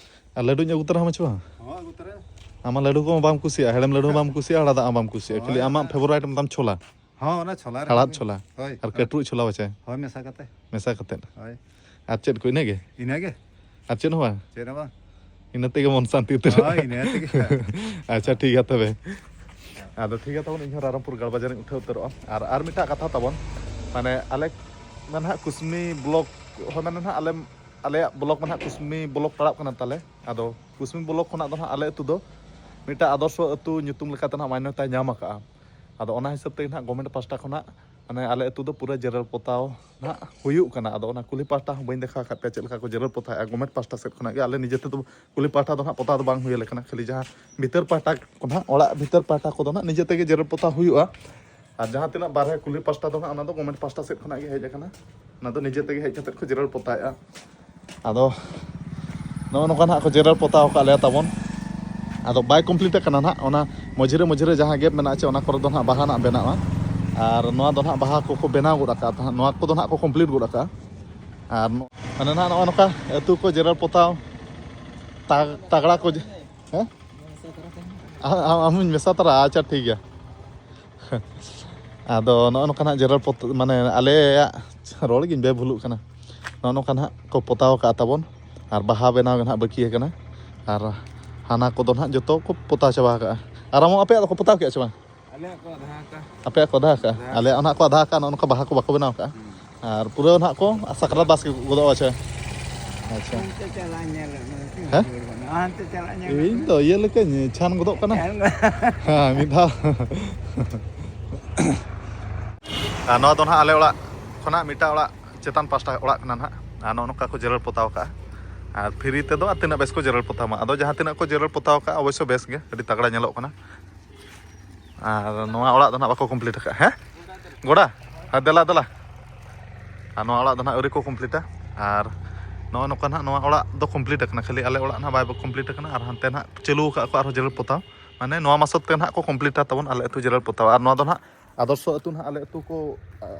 ᱟᱨ ᱞᱟᱹᱰᱩᱧ ᱟᱹᱜᱩ ᱛᱚᱨᱟ ᱟᱢᱟ ᱪᱮ ᱵᱟᱝ? ᱦᱚᱸ, ᱟᱹᱜᱩ ᱛᱚᱨᱟᱭᱟ᱾ ᱟᱢᱟᱜ ᱞᱟᱹᱰᱩ ᱠᱚ ᱵᱟᱢ ᱠᱩᱥᱤᱭᱟᱜᱼᱟ, ᱦᱮᱲᱮᱢ ᱞᱟᱹᱰᱩ ᱦᱚᱸ ᱵᱟᱢ ᱠᱩᱥᱤᱭᱟᱜᱼᱟ, ᱦᱟᱲᱟᱫᱟᱜ ᱦᱚᱸ ᱵᱟᱢ ᱠᱩᱥᱤᱭᱟᱜᱼᱟ, ᱠᱷᱟᱹᱞᱤ ᱦᱳᱭ, ᱟᱢᱟᱜ ᱚᱱᱟ ᱯᱷᱮᱵᱟᱨᱟᱭᱤᱴ ᱢᱮᱛᱟᱢ ᱪᱷᱳᱞᱟ᱾ ᱦᱚᱸ, ᱚᱱᱟ ᱪᱷᱳᱞᱟ ᱨᱮ ᱦᱟᱲᱦᱟᱫ ᱦᱚᱸ᱾ ᱪᱷᱳᱞᱟ᱾ ᱦᱳᱭ, ᱟᱨ ᱦᱳᱭ᱾ ᱠᱟᱹᱴᱨᱩᱡ ᱪᱷᱳᱞᱟ ᱵᱟᱪᱷᱟᱭ᱾ ᱦᱳᱭ, ᱢᱮᱥᱟ ᱠᱟᱛᱮ᱾ ᱢᱮᱥᱟ ᱠᱟᱛᱮ᱾ ᱦᱳᱭ᱾ ᱟᱨ ᱪᱮᱫ ᱠᱚ, ᱤᱱᱟᱹᱜᱮ? ᱤᱱᱟᱹᱜᱮ᱾ ᱟᱨ ᱪᱮᱫ ᱦᱚᱸ ᱵᱟᱝ? ᱪᱮᱫ ᱦᱚᱸ ᱵᱟᱝ᱾ ᱤᱱᱟᱹ ᱛᱮᱜᱮ ᱢᱚᱱ ᱥᱟᱱᱛᱤ ᱩᱛᱟᱹᱨᱚᱜᱼᱟ᱾ ᱦᱳᱭ, ᱤᱱᱟᱹ ᱛᱮᱜᱮ᱾ ᱟᱪᱪᱷᱟ, ᱴᱷᱤᱠ ᱜᱮᱭᱟ ᱛᱚᱵᱮ᱾ ᱟᱫᱚ ᱴᱷᱤᱠ ᱜᱮᱭᱟ ᱛᱟᱵᱚᱱ, ᱤᱧᱦᱚᱸ ᱨᱟᱭᱨᱚᱝᱯᱩᱨ ᱜᱟᱲ ᱵᱟᱡᱟᱨᱤᱧ ᱩᱴᱷᱟᱹᱣ ᱩᱛᱟᱹᱨᱚᱜᱼᱟ᱾ ᱟᱨ, ᱟᱨ ᱢᱤᱫᱴᱟᱜ ᱠᱟᱛᱷᱟ ᱛᱟᱵᱚᱱ, ᱢᱟᱱᱮ ᱟᱞᱮ ᱫᱚ ᱱᱟᱦᱟᱜ ᱠᱩᱥᱢᱤ ᱵᱞᱚᱠ, ᱦᱳᱭ, ᱢᱟᱱᱮ ᱱᱟᱦᱟᱜ ᱟᱞᱮ, ᱟᱞᱮᱭᱟᱜ ᱵᱞᱚᱠ ᱢᱟ ᱱᱟᱦᱟᱜ ᱠᱩᱥᱢᱤ ᱵᱞᱚᱠ ᱯᱟᱲᱟᱜ ᱠᱟᱱᱟ ᱛᱟᱞᱮ᱾ ᱟᱫᱚ ᱠᱩᱥᱢᱤ ᱵᱞᱚᱠ ᱠᱷᱚᱱᱟᱜ ᱫᱚ ᱱᱟᱦᱟᱜ ᱟᱞᱮ ᱟᱹᱛᱩ ᱫᱚ ᱢᱤᱫᱴᱟᱜ ᱟᱫᱚᱨᱥᱚ ᱟᱹᱛᱩ ᱧᱩᱛᱩᱢ ᱞᱮᱠᱟᱛᱮ ᱱᱟᱦᱟᱜ ᱢᱟᱱᱱᱚᱛᱟᱭ ᱧᱟᱢ ᱟᱠᱟᱫᱼᱟ᱾ ᱟᱫᱚ ᱚᱱᱟ ᱦᱤᱥᱟᱹᱵ ᱛᱮᱜᱮ ᱱᱟᱦᱟᱜ ᱜᱚᱵᱷᱢᱮᱱᱴ ᱯᱟᱥᱴᱟ ᱠᱷᱚᱱᱟᱜ, ᱢᱟᱱᱮ ᱟᱞᱮ ᱟᱹᱛᱩ ᱫᱚ ᱯᱩᱨᱟᱹ ᱡᱮᱨᱮᱲ ᱯᱚᱛᱟᱣ ᱱᱟᱦᱟᱜ ᱦᱩᱭᱩᱜ ᱠᱟᱱᱟ᱾ ᱟᱫᱚ ᱚᱱᱟ ᱠᱩᱞᱦᱤ ᱯᱟᱥᱴᱟ ᱦᱚᱸ ᱵᱟᱹᱧ ᱫᱮᱠᱷᱟᱣ ᱟᱠᱟᱫ ᱯᱮᱭᱟ ᱪᱮᱫ ᱞᱮᱠᱟ ᱠᱚ ᱡᱮᱨᱮᱲ ᱯᱚᱛᱟᱣᱮᱫᱼᱟ᱾ ᱜᱚᱵᱷᱢᱮᱱᱴ ᱯᱟᱥᱴᱟ ᱥᱮᱫ ᱠᱷᱚᱱᱟᱜ ᱜᱮ, ᱟᱞᱮ ᱱᱤᱡᱮ ᱛᱮᱫᱚ ᱠᱩᱞᱦᱤ ᱯᱟᱦᱴᱟ ᱫᱚ ᱱᱟᱦᱟᱜ ᱯᱚᱛᱟᱣ ᱫᱚ ᱵᱟᱝ ᱦᱩᱭ ᱟᱞᱮ ᱠᱟᱱᱟ, ᱠᱷᱟᱹᱞᱤ ᱡᱟᱦᱟᱸ ᱵᱷᱤᱛᱟᱹᱨ ᱯᱟᱦᱴᱟ ᱠᱚ ᱱᱟᱦᱟᱜ, ᱚᱲᱟᱜ ᱵᱷᱤᱛᱟᱹᱨ ᱯᱟᱦᱴᱟ ᱠᱚᱫᱚ ᱱᱟᱦᱟᱜ ᱱᱤᱡᱮ ᱛᱮᱜᱮ ᱡᱮᱨᱮᱲ ᱯᱚᱛᱟᱣ ᱦᱩᱭᱩᱜᱼᱟ᱾ ᱟᱨ ᱡᱟᱦᱟᱸ ᱛᱤᱱᱟᱹᱜ ᱵᱟᱨᱦᱮ ᱠᱩᱞᱦᱤ ᱯᱟᱦᱴᱟ ᱫᱚ ᱱᱟᱦᱟᱜ, ᱚᱱᱟ ᱫᱚ ᱜᱚᱵᱷᱢᱮᱱᱴ ᱯᱟᱦᱴᱟ ᱥᱮᱫ ᱠᱷᱚᱱᱟᱜ ᱜᱮ ᱦᱮᱡ ᱟᱠᱟᱱᱟ, ᱚᱱᱟ ᱫᱚ ᱱᱤᱡᱮ ᱛᱮᱜᱮ ᱦᱮᱡ ᱠᱟᱛᱮᱫ ᱠᱚ ᱡᱮᱨᱮᱲ ᱯᱚᱛᱟᱣᱮᱫᱼᱟ᱾ ᱟᱫᱚ ᱱᱚᱜᱼᱚ ᱱᱚᱝᱠᱟ ᱱᱟᱦᱟᱜ ᱠᱚ ᱡᱮᱨᱮᱲ ᱯᱚᱛᱟᱣ ᱟᱠᱟᱫ ᱞᱮᱭᱟ ᱛᱟᱵᱚᱱ᱾ ᱟᱫᱚ ᱵᱟᱭ ᱠᱚᱢᱯᱞᱤᱴ ᱟᱠᱟᱱᱟ ᱱᱟᱦᱟᱜ, ᱚᱱᱟ ᱢᱚᱡᱽᱨᱮ ᱢᱚᱡᱽᱨᱮ ᱡᱟᱦᱟᱸ ᱜᱮᱯ ᱢᱮᱱᱟᱜᱼᱟ ᱪᱮ, ᱚᱱᱟ ᱠᱚᱨᱮ ᱫᱚ ᱱᱟᱦᱟᱜ ᱵᱟᱦᱟ ᱱᱟᱦᱟᱜ ᱵᱮᱱᱟᱜᱼᱟ᱾ ᱟᱨ ᱱᱚᱣᱟ ᱫᱚ ᱱᱟᱦᱟᱜ ᱵᱟᱦᱟ ᱠᱚᱠᱚ ᱵᱮᱱᱟᱣ ᱜᱚᱫ ᱟᱠᱟᱫᱼᱟ, ᱱᱚᱣᱟ ᱠᱚᱫᱚ ᱱᱟᱦᱟᱜ ᱠᱚ ᱠᱚᱢᱯᱞᱤᱴ ᱜᱚᱫ ᱟᱠᱟᱫᱼᱟ᱾ ᱟᱨ ᱱᱚ-, ᱢᱟᱱᱮ ᱱᱟᱦᱟᱜ ᱱᱚᱜᱼᱚ ᱱᱚᱝᱠᱟ ᱟᱹᱛᱩ ᱠᱚ ᱡᱮᱨᱮᱲ ᱯᱚᱛᱟᱣ ᱛᱟ-, ᱛᱟᱜᱽᱲᱟ ᱠᱚ ᱡᱮ-, ᱦᱮᱸ? ᱟ-, ᱟ-, ᱟᱢ ᱦᱚᱧ ᱢᱮᱥᱟ ᱛᱚᱨᱟ, ᱟᱪᱪᱷᱟ, ᱴᱷᱤᱠ ᱜᱮᱭᱟ᱾ ᱟᱫᱚ ᱱᱚᱜᱼᱚ ᱱᱚᱝᱠᱟ ᱱᱟᱦᱟᱜ ᱡᱮᱨᱮᱲ ᱯᱚᱛ-, ᱢᱟᱱᱮ ᱟᱞᱮᱭᱟᱜ ᱨᱚᱲ ᱜᱤᱧ ᱵᱮᱵᱷᱩᱞᱩᱜ ᱠᱟᱱᱟ᱾ ᱱᱚᱜᱼᱚ ᱱᱚᱝᱠᱟ ᱱᱟᱦᱟᱜ ᱠᱚ ᱯᱚᱛᱟᱣ ᱟᱠᱟᱫᱼᱟ ᱛᱟᱵᱚᱱ, ᱟᱨ ᱵᱟᱦᱟ ᱵᱮᱱᱟᱣ ᱜᱮ ᱱᱟᱦᱟᱜ ᱵᱟᱹᱠᱤ ᱟᱠᱟᱱᱟ, ᱟᱨ ᱦᱟᱱᱟ ᱠᱚᱫᱚ ᱱᱟᱦᱟᱜ ᱡᱚᱛᱚ ᱠᱚ ᱯᱚᱛᱟᱣ ᱪᱟᱵᱟ ᱟᱠᱟᱫᱼᱟ᱾ ᱟᱨ ᱟᱢ ᱟᱯᱮᱭᱟᱜ ᱫᱚᱠᱚ ᱯᱚᱛᱟᱣ ᱠᱮᱫᱼᱟ ᱪᱮ ᱵᱟᱝ? ᱟᱞᱮᱭᱟᱜ ᱠᱚ ᱟᱫᱷᱟ ᱟᱠᱟᱫᱼᱟ᱾ ᱟᱯᱮᱭᱟᱜ ᱠᱚ ᱟᱫᱷᱟ ᱟᱠᱟᱫᱼᱟ? ᱟᱫᱷᱟ ᱟᱞᱮᱭᱟᱜ ᱟᱠᱟᱫᱼᱟ᱾ ᱚᱱᱟ ᱠᱚ ᱟᱫᱷᱟ ᱟᱠᱟᱫᱼᱟ, ᱱᱚᱜᱼᱚ ᱱᱚᱝᱠᱟ ᱵᱟᱦᱟ ᱠᱚ ᱵᱟᱠᱚ ᱵᱮᱱᱟᱣ ᱟᱠᱟᱫᱼᱟ᱾ ᱦᱩᱸ᱾ ᱟᱨ ᱯᱩᱨᱟᱹ ᱱᱟᱦᱟᱜ ᱠᱚ ᱥᱟᱠᱨᱟᱛ ᱵᱟᱥᱠᱮ ᱜᱚᱫᱚᱜᱼᱟ ᱪᱮ? ᱟᱪᱪᱷᱟ᱾ ᱚᱱᱛᱮ ᱪᱟᱞᱟᱜ ᱧᱮᱞ ᱢᱮ, ᱦᱮᱸ? ᱡᱳᱨ ᱵᱟᱹᱱᱩᱜᱼᱟ᱾ ᱚᱱᱛᱮ ᱪᱟᱞᱟᱜ ᱧᱮᱞ ᱤᱧ ᱢᱮ᱾ ᱫᱚ ᱤᱭᱟᱹ ᱞᱮᱠᱟᱧ ᱪᱷᱟᱱ ᱜᱚᱫᱚᱜ ᱠᱟᱱᱟ᱾ ᱪᱷᱟᱱ ᱜᱚᱫᱚᱜ᱾ ᱦᱮᱸ, ᱢᱤᱫ ᱫᱷᱟᱣ᱾ ᱟᱨ ᱱᱚᱣᱟ ᱫᱚ ᱱᱟᱦᱟᱜ ᱟᱞᱮ ᱚᱲᱟᱜ ᱠᱷᱚᱱᱟᱜ ᱢᱤᱫᱴᱟᱝ ᱚᱲᱟᱜ ᱪᱮᱛᱟᱱ ᱯᱟᱥᱴᱟ ᱚᱲᱟᱜ ᱠᱟᱱᱟ ᱱᱟᱦᱟᱜ᱾ ᱟᱨ ᱱᱚᱜᱼᱚ ᱱᱚᱝᱠᱟ ᱠᱚ ᱡᱮᱨᱮᱲ ᱯᱚᱛᱟᱣ ᱠᱟᱜᱼᱟ᱾ ᱟᱨ ᱯᱷᱤᱨᱤ ᱛᱮᱫᱚ ᱟᱨ ᱛᱤᱱᱟᱹᱜ ᱵᱮᱥ ᱠᱚ ᱡᱮᱨᱮᱲ ᱯᱚᱛᱟᱣ ᱢᱟ᱾ ᱟᱫᱚ ᱡᱟᱦᱟᱸ ᱛᱤᱱᱟᱹᱜ ᱠᱚ ᱡᱮᱨᱮᱲ ᱯᱚᱛᱟᱣ ᱠᱟᱜᱼᱟ, ᱚᱵᱚᱥᱥᱚ ᱵᱮᱥ ᱜᱮ, ᱟᱹᱰᱤ ᱛᱟᱜᱲᱟ ᱧᱮᱞᱚᱜ ᱠᱟᱱᱟ᱾ ᱟᱨ ᱱᱚᱣᱟ ᱚᱲᱟᱜ ᱫᱚ ᱱᱟᱦᱟᱜ ᱵᱟᱠᱚ ᱠᱚᱢᱯᱞᱤᱴ ᱟᱠᱟᱫᱼᱟ᱾ ᱦᱮᱸ ᱜᱚᱰᱟ, ᱦᱮᱸ ᱫᱮᱞᱟ ᱫᱮᱞᱟ᱾ ᱟᱨ ᱱᱚᱣᱟ ᱚᱲᱟᱜ ᱫᱚ ᱱᱟᱦᱟᱜ ᱟᱹᱣᱨᱤ ᱠᱚ ᱠᱚᱢᱯᱞᱤᱴᱟ᱾ ᱟᱨ ᱱᱚᱜᱼᱚ ᱱᱚᱝᱠᱟ ᱱᱟᱦᱟᱜ ᱱᱚᱣᱟ ᱚᱲᱟᱜ ᱫᱚ ᱠᱚᱢᱯᱞᱤᱴ ᱟᱠᱟᱱᱟ, ᱠᱷᱟᱹᱞᱤ ᱟᱞᱮ ᱚᱲᱟᱜ ᱱᱟᱦᱟᱜ ᱵᱟᱭ ᱠᱚᱢᱯᱞᱤᱴ ᱟᱠᱟᱱᱟ᱾ ᱟᱨ ᱦᱟᱱᱛᱮ ᱱᱟᱦᱟᱜ ᱪᱟᱹᱞᱩ ᱟᱠᱟᱫ ᱠᱚ ᱟᱨᱦᱚᱸ ᱡᱮᱨᱮᱲ ᱯᱚᱛᱟᱣ, ᱢᱟᱱᱮ ᱱᱚᱣᱟ ᱢᱟᱥᱚᱛ ᱛᱮ ᱱᱟᱦᱟᱜ ᱠᱚ ᱠᱚᱢᱯᱞᱤᱴᱟ ᱛᱟᱵᱚᱱ ᱟᱞᱮ ᱟᱹᱛᱩ ᱡᱮᱨᱮᱲ ᱯᱚᱛᱟᱣ᱾ ᱟᱨ ᱱᱚᱣᱟ ᱫᱚ ᱱᱟᱦᱟᱜ ᱟᱫᱚᱨᱥᱚ ᱟᱹᱛᱩ ᱱᱟᱦᱟᱜ ᱟᱞᱮ ᱟᱹᱛᱩ ᱠᱚ,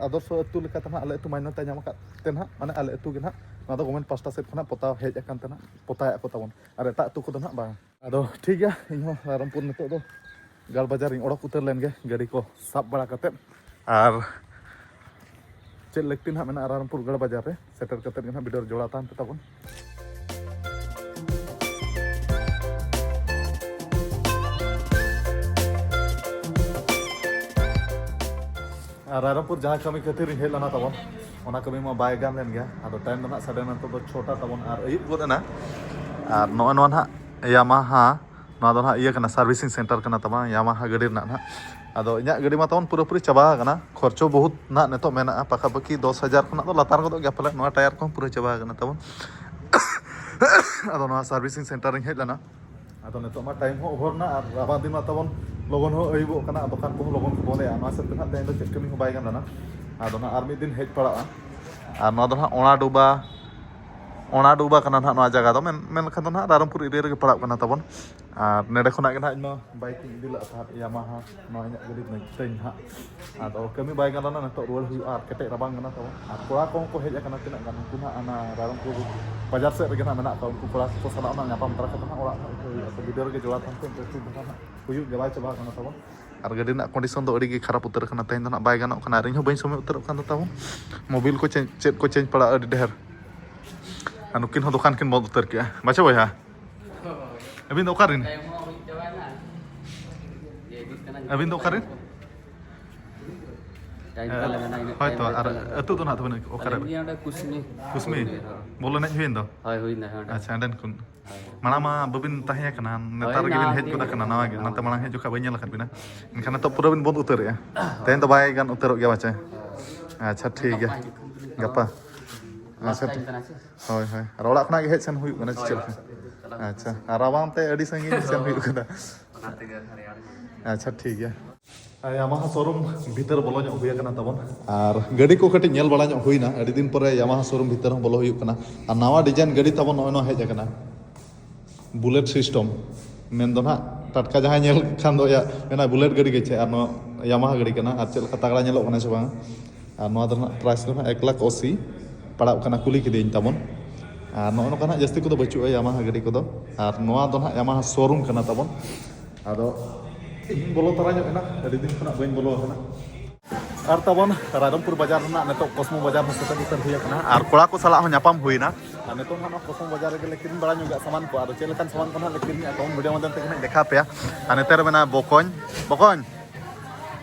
ᱟᱫᱚᱨᱥᱚ ᱟᱹᱛᱩ ᱞᱮᱠᱟᱛᱮ ᱱᱟᱦᱟᱜ ᱟᱞᱮ ᱟᱹᱛᱩ ᱢᱟᱱᱱᱚᱛᱟᱭ ᱧᱟᱢ ᱟᱠᱟᱫ ᱛᱮ ᱱᱟᱦᱟᱜ, ᱢᱟᱱᱮ ᱟᱞᱮ ᱟᱹᱛᱩ ᱜᱮ ᱱᱟᱦᱟᱜ ᱱᱚᱣᱟ ᱫᱚ ᱜᱚᱵᱷᱢᱮᱱᱴ ᱯᱟᱥᱴᱟ ᱥᱮᱫ ᱠᱷᱚᱱᱟᱜ ᱯᱚᱛᱟᱣ ᱦᱮᱡ ᱟᱠᱟᱱ ᱛᱮ ᱱᱟᱦᱟᱜ ᱯᱚᱛᱟᱣᱮᱫ ᱠᱚ ᱛᱟᱵᱚᱱ, ᱟᱨ ᱮᱴᱟᱜ ᱟᱹᱛᱩ ᱠᱚᱫᱚ ᱱᱟᱦᱟᱜ ᱵᱟᱝ᱾ ᱟᱫᱚ ᱴᱷᱤᱠ ᱜᱮᱭᱟ, ᱤᱧ ᱦᱚᱸ ᱨᱟᱭᱨᱚᱝᱯᱩᱨ ᱱᱤᱛᱚᱜ ᱫᱚ ᱜᱟᱲ ᱵᱟᱡᱟᱨᱤᱧ ᱚᱰᱚᱠ ᱩᱛᱟᱹᱨ ᱞᱮᱱ ᱜᱮ, ᱜᱟᱹᱰᱤ ᱠᱚ ᱥᱟᱵ ᱵᱟᱲᱟ ᱠᱟᱛᱮᱫ᱾ ᱟᱨ ᱪᱮᱫ ᱞᱟᱹᱠᱛᱤ ᱱᱟᱦᱟᱜ ᱢᱮᱱᱟᱜᱼᱟ ᱨᱟᱭᱨᱚᱝᱯᱩᱨ ᱜᱟᱲ ᱵᱟᱡᱟᱨ ᱨᱮ, ᱥᱮᱴᱮᱨ ᱠᱟᱛᱮᱫ ᱜᱮ ᱱᱟᱦᱟᱜ ᱵᱷᱤᱰᱤᱭᱳ ᱨᱮ ᱡᱚᱲᱟᱣ ᱛᱟᱦᱮᱱ ᱯᱮ ᱛᱟᱵᱚᱱ᱾ ᱟᱨ ᱨᱟᱭᱨᱚᱝᱯᱩᱨ ᱡᱟᱦᱟᱸ ᱠᱟᱹᱢᱤ ᱠᱷᱟᱹᱛᱤᱨ ᱤᱧ ᱦᱮᱡ ᱞᱮᱱᱟ ᱛᱟᱵᱚᱱ, ᱚᱱᱟ ᱠᱟᱹᱢᱤ ᱢᱟ ᱵᱟᱭ ᱜᱟᱱ ᱞᱮᱱ ᱜᱮᱭᱟ᱾ ᱟᱫᱚ ᱴᱟᱭᱤᱢ ᱫᱚ ᱱᱟᱦᱟᱜ ᱥᱟᱰᱮ ᱱᱤᱛᱚᱜ ᱫᱚ ᱪᱷᱚᱴᱟ ᱛᱟᱵᱚᱱ ᱟᱨ ᱟᱹᱭᱩᱵ ᱜᱚᱫ ᱮᱱᱟ᱾ ᱟᱨ ᱱᱚᱜᱼᱚᱭ ᱱᱚᱣᱟ ᱱᱟᱦᱟᱜ ᱭᱟᱢᱟᱦᱟ, ᱱᱚᱣᱟ ᱫᱚ ᱱᱟᱦᱟᱜ ᱤᱭᱟᱹ ᱠᱟᱱᱟ, ᱥᱟᱨᱵᱷᱤᱥᱤᱝ ᱥᱮᱱᱴᱟᱨ ᱠᱟᱱᱟ ᱛᱟᱵᱚᱱ ᱭᱟᱢᱟᱦᱟ ᱜᱟᱹᱰᱤ ᱨᱮᱱᱟᱜ ᱱᱟᱦᱟᱜ᱾ ᱟᱫᱚ ᱤᱧᱟᱹᱜ ᱜᱟᱹᱰᱤ ᱢᱟ ᱛᱟᱵᱚᱱ ᱯᱩᱨᱟᱹᱯᱩᱨᱤ ᱪᱟᱵᱟ ᱟᱠᱟᱱᱟ, ᱠᱷᱚᱨᱪᱚ ᱵᱚᱦᱩᱛ ᱱᱟᱦᱟᱜ ᱱᱤᱛᱚᱜ ᱢᱮᱱᱟᱜᱼᱟ, ᱯᱟᱠᱟᱯᱟᱠᱤ ᱫᱚᱥ ᱦᱟᱡᱟᱨ ᱠᱷᱚᱱᱟᱜ ᱫᱚ ᱞᱟᱛᱟᱨ ᱜᱚᱫᱚᱜ ᱜᱮᱭᱟ ᱯᱟᱞᱮ᱾ ᱱᱚᱣᱟ ᱴᱟᱭᱟᱨ ᱠᱚᱦᱚᱸ ᱯᱩᱨᱟᱹ ᱪᱟᱵᱟ ᱟᱠᱟᱱᱟ ᱛᱟᱵᱚᱱ᱾ ᱟᱫᱚ ᱱᱚᱣᱟ ᱥᱟᱨᱵᱷᱤᱥᱤᱝ ᱥᱮᱱᱴᱟᱨ ᱨᱤᱧ ᱦᱮᱡ ᱞᱮᱱᱟ᱾ ᱟᱫᱚ ᱱᱤᱛᱚᱜ ᱢᱟ ᱴᱟᱭᱤᱢ ᱦᱚᱸ ᱳᱵᱷᱟᱨ ᱱᱟ ᱟᱨ ᱨᱟᱵᱟᱝ ᱫᱤᱱ ᱢᱟ ᱛᱟᱵᱚᱱ ᱞᱚᱜᱚᱱ ᱦᱚᱸ ᱟᱹᱭᱩᱵᱚᱜ ᱠᱟᱱᱟ, ᱫᱚᱠᱟᱱ ᱠᱚᱦᱚᱸ ᱞᱚᱜᱚᱱ ᱠᱚ ᱵᱚᱱᱫᱮᱜᱼᱟ᱾ ᱱᱚᱣᱟ ᱦᱤᱥᱟᱹᱵ ᱛᱮ ᱱᱟᱦᱟᱜ ᱛᱮᱦᱮᱧ ᱫᱚ ᱪᱮᱫ ᱠᱟᱹᱢᱤ ᱦᱚᱸ ᱵᱟᱭ ᱜᱟᱱ ᱞᱮᱱᱟ᱾ ᱟᱫᱚ ᱱᱟᱦᱟᱜ ᱟᱨ ᱢᱤᱫ ᱫᱤᱱ ᱦᱮᱡ ᱯᱟᱲᱟᱜᱼᱟ᱾ ᱟᱨ ᱱᱚᱣᱟ ᱫᱚ ᱱᱟᱦᱟᱜ ᱚᱲᱟ ᱰᱩᱵᱟ, ᱚᱲᱟ ᱰᱩᱵᱟ ᱠᱟᱱᱟ ᱱᱟᱦᱟᱜ ᱱᱚᱣᱟ ᱡᱟᱭᱜᱟ ᱫᱚ, ᱢᱮᱱ ᱢᱮᱱ ᱞᱮᱠᱷᱟᱱ ᱫᱚ ᱱᱟᱦᱟᱜ ᱨᱟᱭᱨᱚᱝᱯᱩᱨ ᱮᱨᱤᱭᱟ ᱨᱮᱜᱮ ᱯᱟᱲᱟᱜ ᱠᱟᱱᱟ ᱛᱟᱵᱚᱱ᱾ ᱟᱨ ᱱᱚᱰᱮ ᱠᱷᱚᱱᱟᱜ ᱜᱮ ᱱᱟᱦᱟᱜ ᱤᱧ ᱢᱟ ᱵᱟᱭᱤᱠ ᱤᱧ ᱤᱫᱤ ᱞᱮᱫ ᱛᱟᱦᱮᱸᱫ ᱭᱟᱢᱟᱦᱟ, ᱱᱚᱣᱟ ᱤᱧᱟᱹᱜ ᱜᱟᱹᱰᱤ ᱛᱤᱧ ᱱᱟᱦᱟᱜ᱾ ᱟᱫᱚ ᱠᱟᱹᱢᱤ ᱵᱟᱭ ᱜᱟᱱ ᱞᱮᱱᱟ, ᱱᱤᱛᱚᱜ ᱨᱩᱣᱟᱹᱲ ᱦᱩᱭᱩᱜᱼᱟ᱾ ᱟᱨ ᱠᱮᱴᱮᱡ ᱨᱟᱵᱟᱝ ᱠᱟᱱᱟ ᱛᱟᱵᱚᱱ᱾ ᱟᱨ ᱠᱚᱲᱟ ᱠᱚᱦᱚᱸ ᱠᱚ ᱦᱮᱡ ᱟᱠᱟᱱᱟ ᱛᱤᱱᱟᱹᱜ ᱜᱟᱱ, ᱩᱱᱠᱩ ᱱᱟᱦᱟᱜ ᱚᱱᱟ ᱨᱟᱭᱨᱚᱝᱯᱩᱨ ᱵᱟᱡᱟᱨ ᱥᱮᱫ ᱨᱮᱜᱮ ᱱᱟᱦᱟᱜ ᱢᱮᱱᱟᱜ ᱠᱚᱣᱟ᱾ ᱩᱱᱠᱩ ᱠᱚᱲᱟ ᱠᱚ ᱥᱟᱞᱟᱜ ᱱᱟᱦᱟᱜ ᱧᱟᱯᱟᱢ ᱛᱟᱨᱟ ᱠᱟᱛᱮ ᱱᱟᱦᱟᱜ ᱚᱲᱟᱜ ᱱᱟᱦᱟᱜ ᱩᱴᱷᱟᱹᱣ ᱦᱩᱭᱩᱜᱼᱟ᱾ ᱛᱚ ᱵᱷᱤᱰᱤᱭᱳ ᱨᱮᱜᱮ ᱡᱚᱲᱟᱣ ᱛᱟᱦᱮᱱ ᱯᱮ, ᱤᱱᱴᱟᱨᱮᱥᱴᱤᱝ ᱫᱷᱟᱨᱟ ᱱᱟᱦᱟᱜ ᱦᱩᱭᱩᱜ ᱜᱮᱭᱟ, ᱵᱟᱭ ᱪᱟᱵᱟ ᱟᱠᱟᱱᱟ ᱛᱟᱵᱚᱱ᱾ ᱟᱨ ᱜᱟᱹᱰᱤ ᱨᱮᱱᱟᱜ ᱠᱚᱱᱰᱤᱥᱚᱱ ᱫᱚ ᱟᱹᱰᱤ ᱜᱮ ᱠᱷᱟᱨᱟᱯ ᱩᱛᱟᱹᱨ ᱟᱠᱟᱱᱟ᱾ ᱛᱮᱦᱮᱧ ᱫᱚ ᱱᱟᱦᱟᱜ ᱵᱟᱭ ᱜᱟᱱᱚᱜ ᱠᱟᱱᱟ ᱟᱨ ᱤᱧ ᱦᱚᱸ ᱵᱟᱹᱧ ᱥᱚᱢᱚᱭ ᱩᱛᱟᱹᱨᱚᱜ ᱠᱟᱱ ᱫᱚ ᱛᱟᱵᱚᱱ᱾ ᱢᱳᱵᱤᱞ ᱠᱚ ᱪᱮᱧᱡᱽ, ᱪᱮᱫ ᱠᱚ ᱪᱮᱧᱡᱽ ᱯᱟᱲᱟᱜᱼᱟ ᱟᱹᱰᱤ ᱰᱷᱮᱨ᱾ ᱟᱨ ᱱᱩᱠᱤᱱ ᱦᱚᱸ ᱫᱚᱠᱟᱱ ᱠᱤᱱ ᱵᱚᱱᱫ ᱩᱛᱟᱹᱨ ᱠᱮᱜᱼᱟ᱾ ᱵᱟᱪᱷᱟ ᱵᱚᱭᱦᱟ, ᱟᱹᱵᱤᱱ ᱫᱚ ᱚᱠᱟᱨᱮᱱ? ᱟᱹᱵᱤᱱ ᱫᱚ ᱚᱠᱟᱨᱮᱱ? ᱴᱟᱭᱤᱢ ᱛᱟᱦᱞᱮ ᱢᱮᱱᱟᱜᱼᱟ, ᱤᱱᱟᱹᱜ ᱦᱳᱭ ᱴᱟᱭᱤᱢ ᱛᱚ, ᱨᱮ ᱟᱨ ᱛᱟᱦᱞᱮ᱾ ᱟᱹᱛᱩ ᱫᱚ ᱱᱟᱦᱟᱜ ᱛᱟᱵᱤᱱ ᱚᱠᱟᱨᱮ? ᱟᱹᱞᱤᱧ ᱚᱸᱰᱮ ᱠᱩᱥᱢᱤ᱾ ᱠᱩᱥᱢᱤ? ᱦᱳᱭ᱾ ᱵᱚᱞ ᱮᱱᱮᱡ ᱦᱩᱭᱮᱱ ᱫᱚ? ᱦᱳᱭ, ᱦᱩᱭᱱᱟ, ᱦᱳᱭ, ᱚᱸᱰᱮ᱾ ᱟᱪᱪᱷᱟ, ᱚᱸᱰᱮᱱ ᱠᱚ᱾ ᱦᱳᱭ᱾ ᱢᱟᱲᱟᱝ ᱢᱟ ᱵᱟᱹᱵᱤᱱ ᱛᱟᱦᱮᱸ ᱠᱟᱱᱟ, ᱱᱮᱛᱟᱨ ᱦᱳᱭ, ᱜᱮᱵᱤᱱ ᱱᱟᱣᱟ ᱦᱮᱡ ᱜᱮ ᱜᱚᱫ ᱦᱩᱭᱩᱜ ᱟᱠᱟᱱᱟ, ᱠᱟᱱᱟ, ᱱᱟᱣᱟ ᱜᱮ᱾ ᱱᱟᱣᱟ ᱚᱱᱟᱛᱮ ᱜᱮ᱾ ᱢᱟᱲᱟᱝ ᱦᱮᱡ ᱡᱚᱠᱷᱚᱱ ᱵᱟᱹᱧ ᱧᱮᱞ ᱟᱠᱟᱫ ᱵᱤᱱᱟ᱾ ᱮᱱᱠᱷᱟᱱ ᱱᱤᱛᱚᱜ ᱯᱩᱨᱟᱹ ᱵᱤᱱ ᱵᱚᱱᱫ ᱩᱛᱟᱹᱨᱮᱜᱼᱟ᱾ ᱛᱮᱦᱮᱧ ᱫᱚ ᱵᱟᱭ ᱜᱟᱱ ᱩᱛᱟᱹᱨᱚᱜ ᱜᱮᱭᱟ ᱯᱟᱪᱮ᱾ ᱟᱪᱪᱷᱟ, ᱴᱷᱤᱠ ᱜᱮᱭᱟ᱾ ᱜᱟᱯᱟ ᱦᱤᱡᱩᱜ ᱠᱷᱟᱱ ᱵᱤᱱ᱾ ᱜᱟᱯᱟ᱾ ᱞᱟᱥᱴ ᱟᱪᱪᱷᱟ, ᱴᱟᱭᱤᱢ ᱴᱷᱤᱠ᱾ ᱠᱟᱱᱟ ᱥᱮ? ᱦᱳᱭ, ᱦᱳᱭ᱾ ᱟᱨ ᱚᱲᱟᱜ ᱠᱷᱚᱱᱟᱜ ᱜᱮ ᱦᱮᱡ ᱥᱮᱱ ᱦᱩᱭᱩᱜ ᱠᱟᱱᱟ ᱥᱮ ᱦᱳᱭ, ᱪᱮᱫ ᱞᱮᱠᱟ? ᱚᱲᱟᱜ ᱥᱮᱫ ᱜᱮ ᱪᱟᱞᱟᱣ ᱟᱪᱪᱷᱟ, ᱦᱩᱭᱩᱜ ᱟᱨ ᱨᱟᱵᱟᱝ ᱛᱮ ᱟᱹᱰᱤ ᱥᱟᱺᱜᱤᱧ ᱥᱮᱱ ᱦᱩᱭᱩᱜ ᱠᱟᱱᱟ᱾ ᱚᱱᱟ ᱛᱮᱜᱮ ᱨᱮᱭᱟᱲ ᱜᱮ᱾ ᱟᱪᱪᱷᱟ, ᱴᱷᱤᱠ ᱜᱮᱭᱟ᱾ ᱭᱟᱢᱟᱦᱟ ᱥᱳᱨᱩᱢ ᱵᱷᱤᱛᱟᱹᱨ ᱵᱚᱞᱚ ᱧᱚᱜ ᱦᱩᱭ ᱟᱠᱟᱱᱟ ᱛᱟᱵᱚᱱ᱾ ᱟᱨ ᱜᱟᱹᱰᱤ ᱠᱚ ᱠᱟᱹᱴᱤᱡ ᱧᱮᱞ ᱵᱟᱲᱟ ᱧᱚᱜ ᱦᱩᱭᱱᱟ, ᱟᱹᱰᱤ ᱫᱤᱱ ᱯᱚᱨᱮ ᱭᱟᱢᱟᱦᱟ ᱥᱳᱨᱩᱢ ᱵᱷᱤᱛᱟᱹᱨ ᱦᱚᱸ ᱵᱚᱞᱚ ᱦᱩᱭᱩᱜ ᱠᱟᱱᱟ᱾ ᱟᱨ ᱱᱟᱣᱟ ᱰᱤᱡᱟᱭᱤᱱ ᱜᱟᱹᱰᱤ ᱛᱟᱵᱚᱱ ᱱᱚᱜᱼᱚᱭ ᱱᱚᱣᱟ ᱦᱮᱡ ᱟᱠᱟᱱᱟ, ᱵᱩᱞᱮᱴ ᱥᱤᱥᱴᱮᱢ᱾ ᱢᱮᱱ ᱫᱚ ᱱᱟᱦᱟᱜ ᱴᱟᱴᱠᱟ ᱡᱟᱦᱟᱸᱭ ᱧᱮᱞ ᱠᱷᱟᱱ ᱫᱚ ᱭᱟ ᱢᱮᱱᱟ ᱵᱩᱞᱮᱴ ᱜᱟᱹᱰᱤ ᱜᱮ ᱪᱮ, ᱟᱨ ᱱᱚᱣᱟ ᱭᱟᱢᱟᱦᱟ ᱜᱟᱹᱰᱤ ᱠᱟᱱᱟ᱾ ᱟᱨ ᱪᱮᱫ ᱞᱮᱠᱟ ᱛᱟᱜᱲᱟ ᱧᱮᱞᱚᱜ ᱠᱟᱱᱟ ᱥᱮ ᱵᱟᱝ? ᱟᱨ ᱱᱚᱣᱟ ᱫᱚ ᱱᱟᱦᱟᱜ ᱯᱨᱟᱭᱤᱥ ᱫᱚ ᱱᱟᱦᱟᱜ ᱮᱠ ᱞᱟᱠᱷ ᱟᱥᱤ ᱯᱟᱲᱟᱜ ᱠᱟᱱᱟ, ᱠᱩᱞᱤ ᱠᱮᱫᱮᱭᱟᱹᱧ ᱛᱟᱵᱚᱱ᱾ ᱟᱨ ᱱᱚᱜᱼᱚ ᱱᱚᱝᱠᱟ ᱱᱟᱦᱟᱜ ᱡᱟᱹᱥᱛᱤ ᱠᱚᱫᱚ ᱵᱟᱹᱪᱩᱜᱼᱟ ᱭᱟᱢᱟᱦᱟ ᱜᱟᱹᱰᱤ ᱠᱚᱫᱚ᱾ ᱟᱨ ᱱᱚᱣᱟ ᱫᱚ ᱱᱟᱦᱟᱜ ᱭᱟᱢᱟᱦᱟ ᱥᱳᱨᱩᱢ ᱠᱟᱱᱟ ᱛᱟᱵᱚᱱ᱾ ᱟᱫᱚ ᱤᱧ ᱵᱚᱞᱚ ᱛᱚᱨᱟ ᱧᱚᱜ ᱮᱱᱟ, ᱟᱹᱰᱤ ᱫᱤᱱ ᱠᱷᱚᱱᱟᱜ ᱵᱟᱹᱧ ᱵᱚᱞᱚ ᱟᱠᱟᱱᱟ᱾ ᱟᱨ ᱛᱟᱵᱚᱱ ᱨᱟᱭᱨᱚᱝᱯᱩᱨ ᱵᱟᱡᱟᱨ ᱨᱮᱱᱟᱜ ᱱᱤᱛᱚᱜ ᱠᱚᱥᱢᱚ ᱵᱟᱡᱟᱨ ᱦᱚᱸ ᱥᱮᱴᱮᱨ ᱩᱛᱟᱹᱨ ᱦᱩᱭ ᱟᱠᱟᱱᱟ, ᱟᱨ ᱠᱚᱲᱟ ᱠᱚ ᱥᱟᱞᱟᱜ ᱦᱚᱸ ᱧᱟᱯᱟᱢ ᱦᱩᱭᱱᱟ᱾ ᱟᱨ ᱱᱤᱛᱚᱜ ᱦᱟᱸᱜ ᱱᱚᱣᱟ ᱠᱚᱥᱢᱚ ᱵᱟᱡᱟᱨ ᱨᱮᱜᱮ ᱞᱮ ᱠᱤᱨᱤᱧ ᱵᱟᱲᱟ ᱧᱚᱜᱟ ᱥᱟᱢᱟᱱ ᱠᱚ, ᱟᱫᱚ ᱪᱮᱫ ᱞᱮᱠᱟᱱ ᱥᱟᱢᱟᱱ ᱠᱚ ᱦᱟᱸᱜ ᱞᱮ ᱠᱤᱨᱤᱧᱟ ᱛᱟᱵᱚᱱ ᱵᱷᱤᱰᱤᱭᱳ ᱢᱟᱫᱽᱫᱷᱚᱢ ᱛᱮᱜᱮ ᱦᱟᱸᱜ ᱫᱮᱠᱷᱟᱣ ᱯᱮᱭᱟ᱾ ᱟᱨ ᱱᱚᱛᱮ ᱨᱮ ᱢᱮᱱᱟᱜᱼᱟ ᱵᱚᱠᱚᱧ, ᱵᱚᱠᱚᱧ,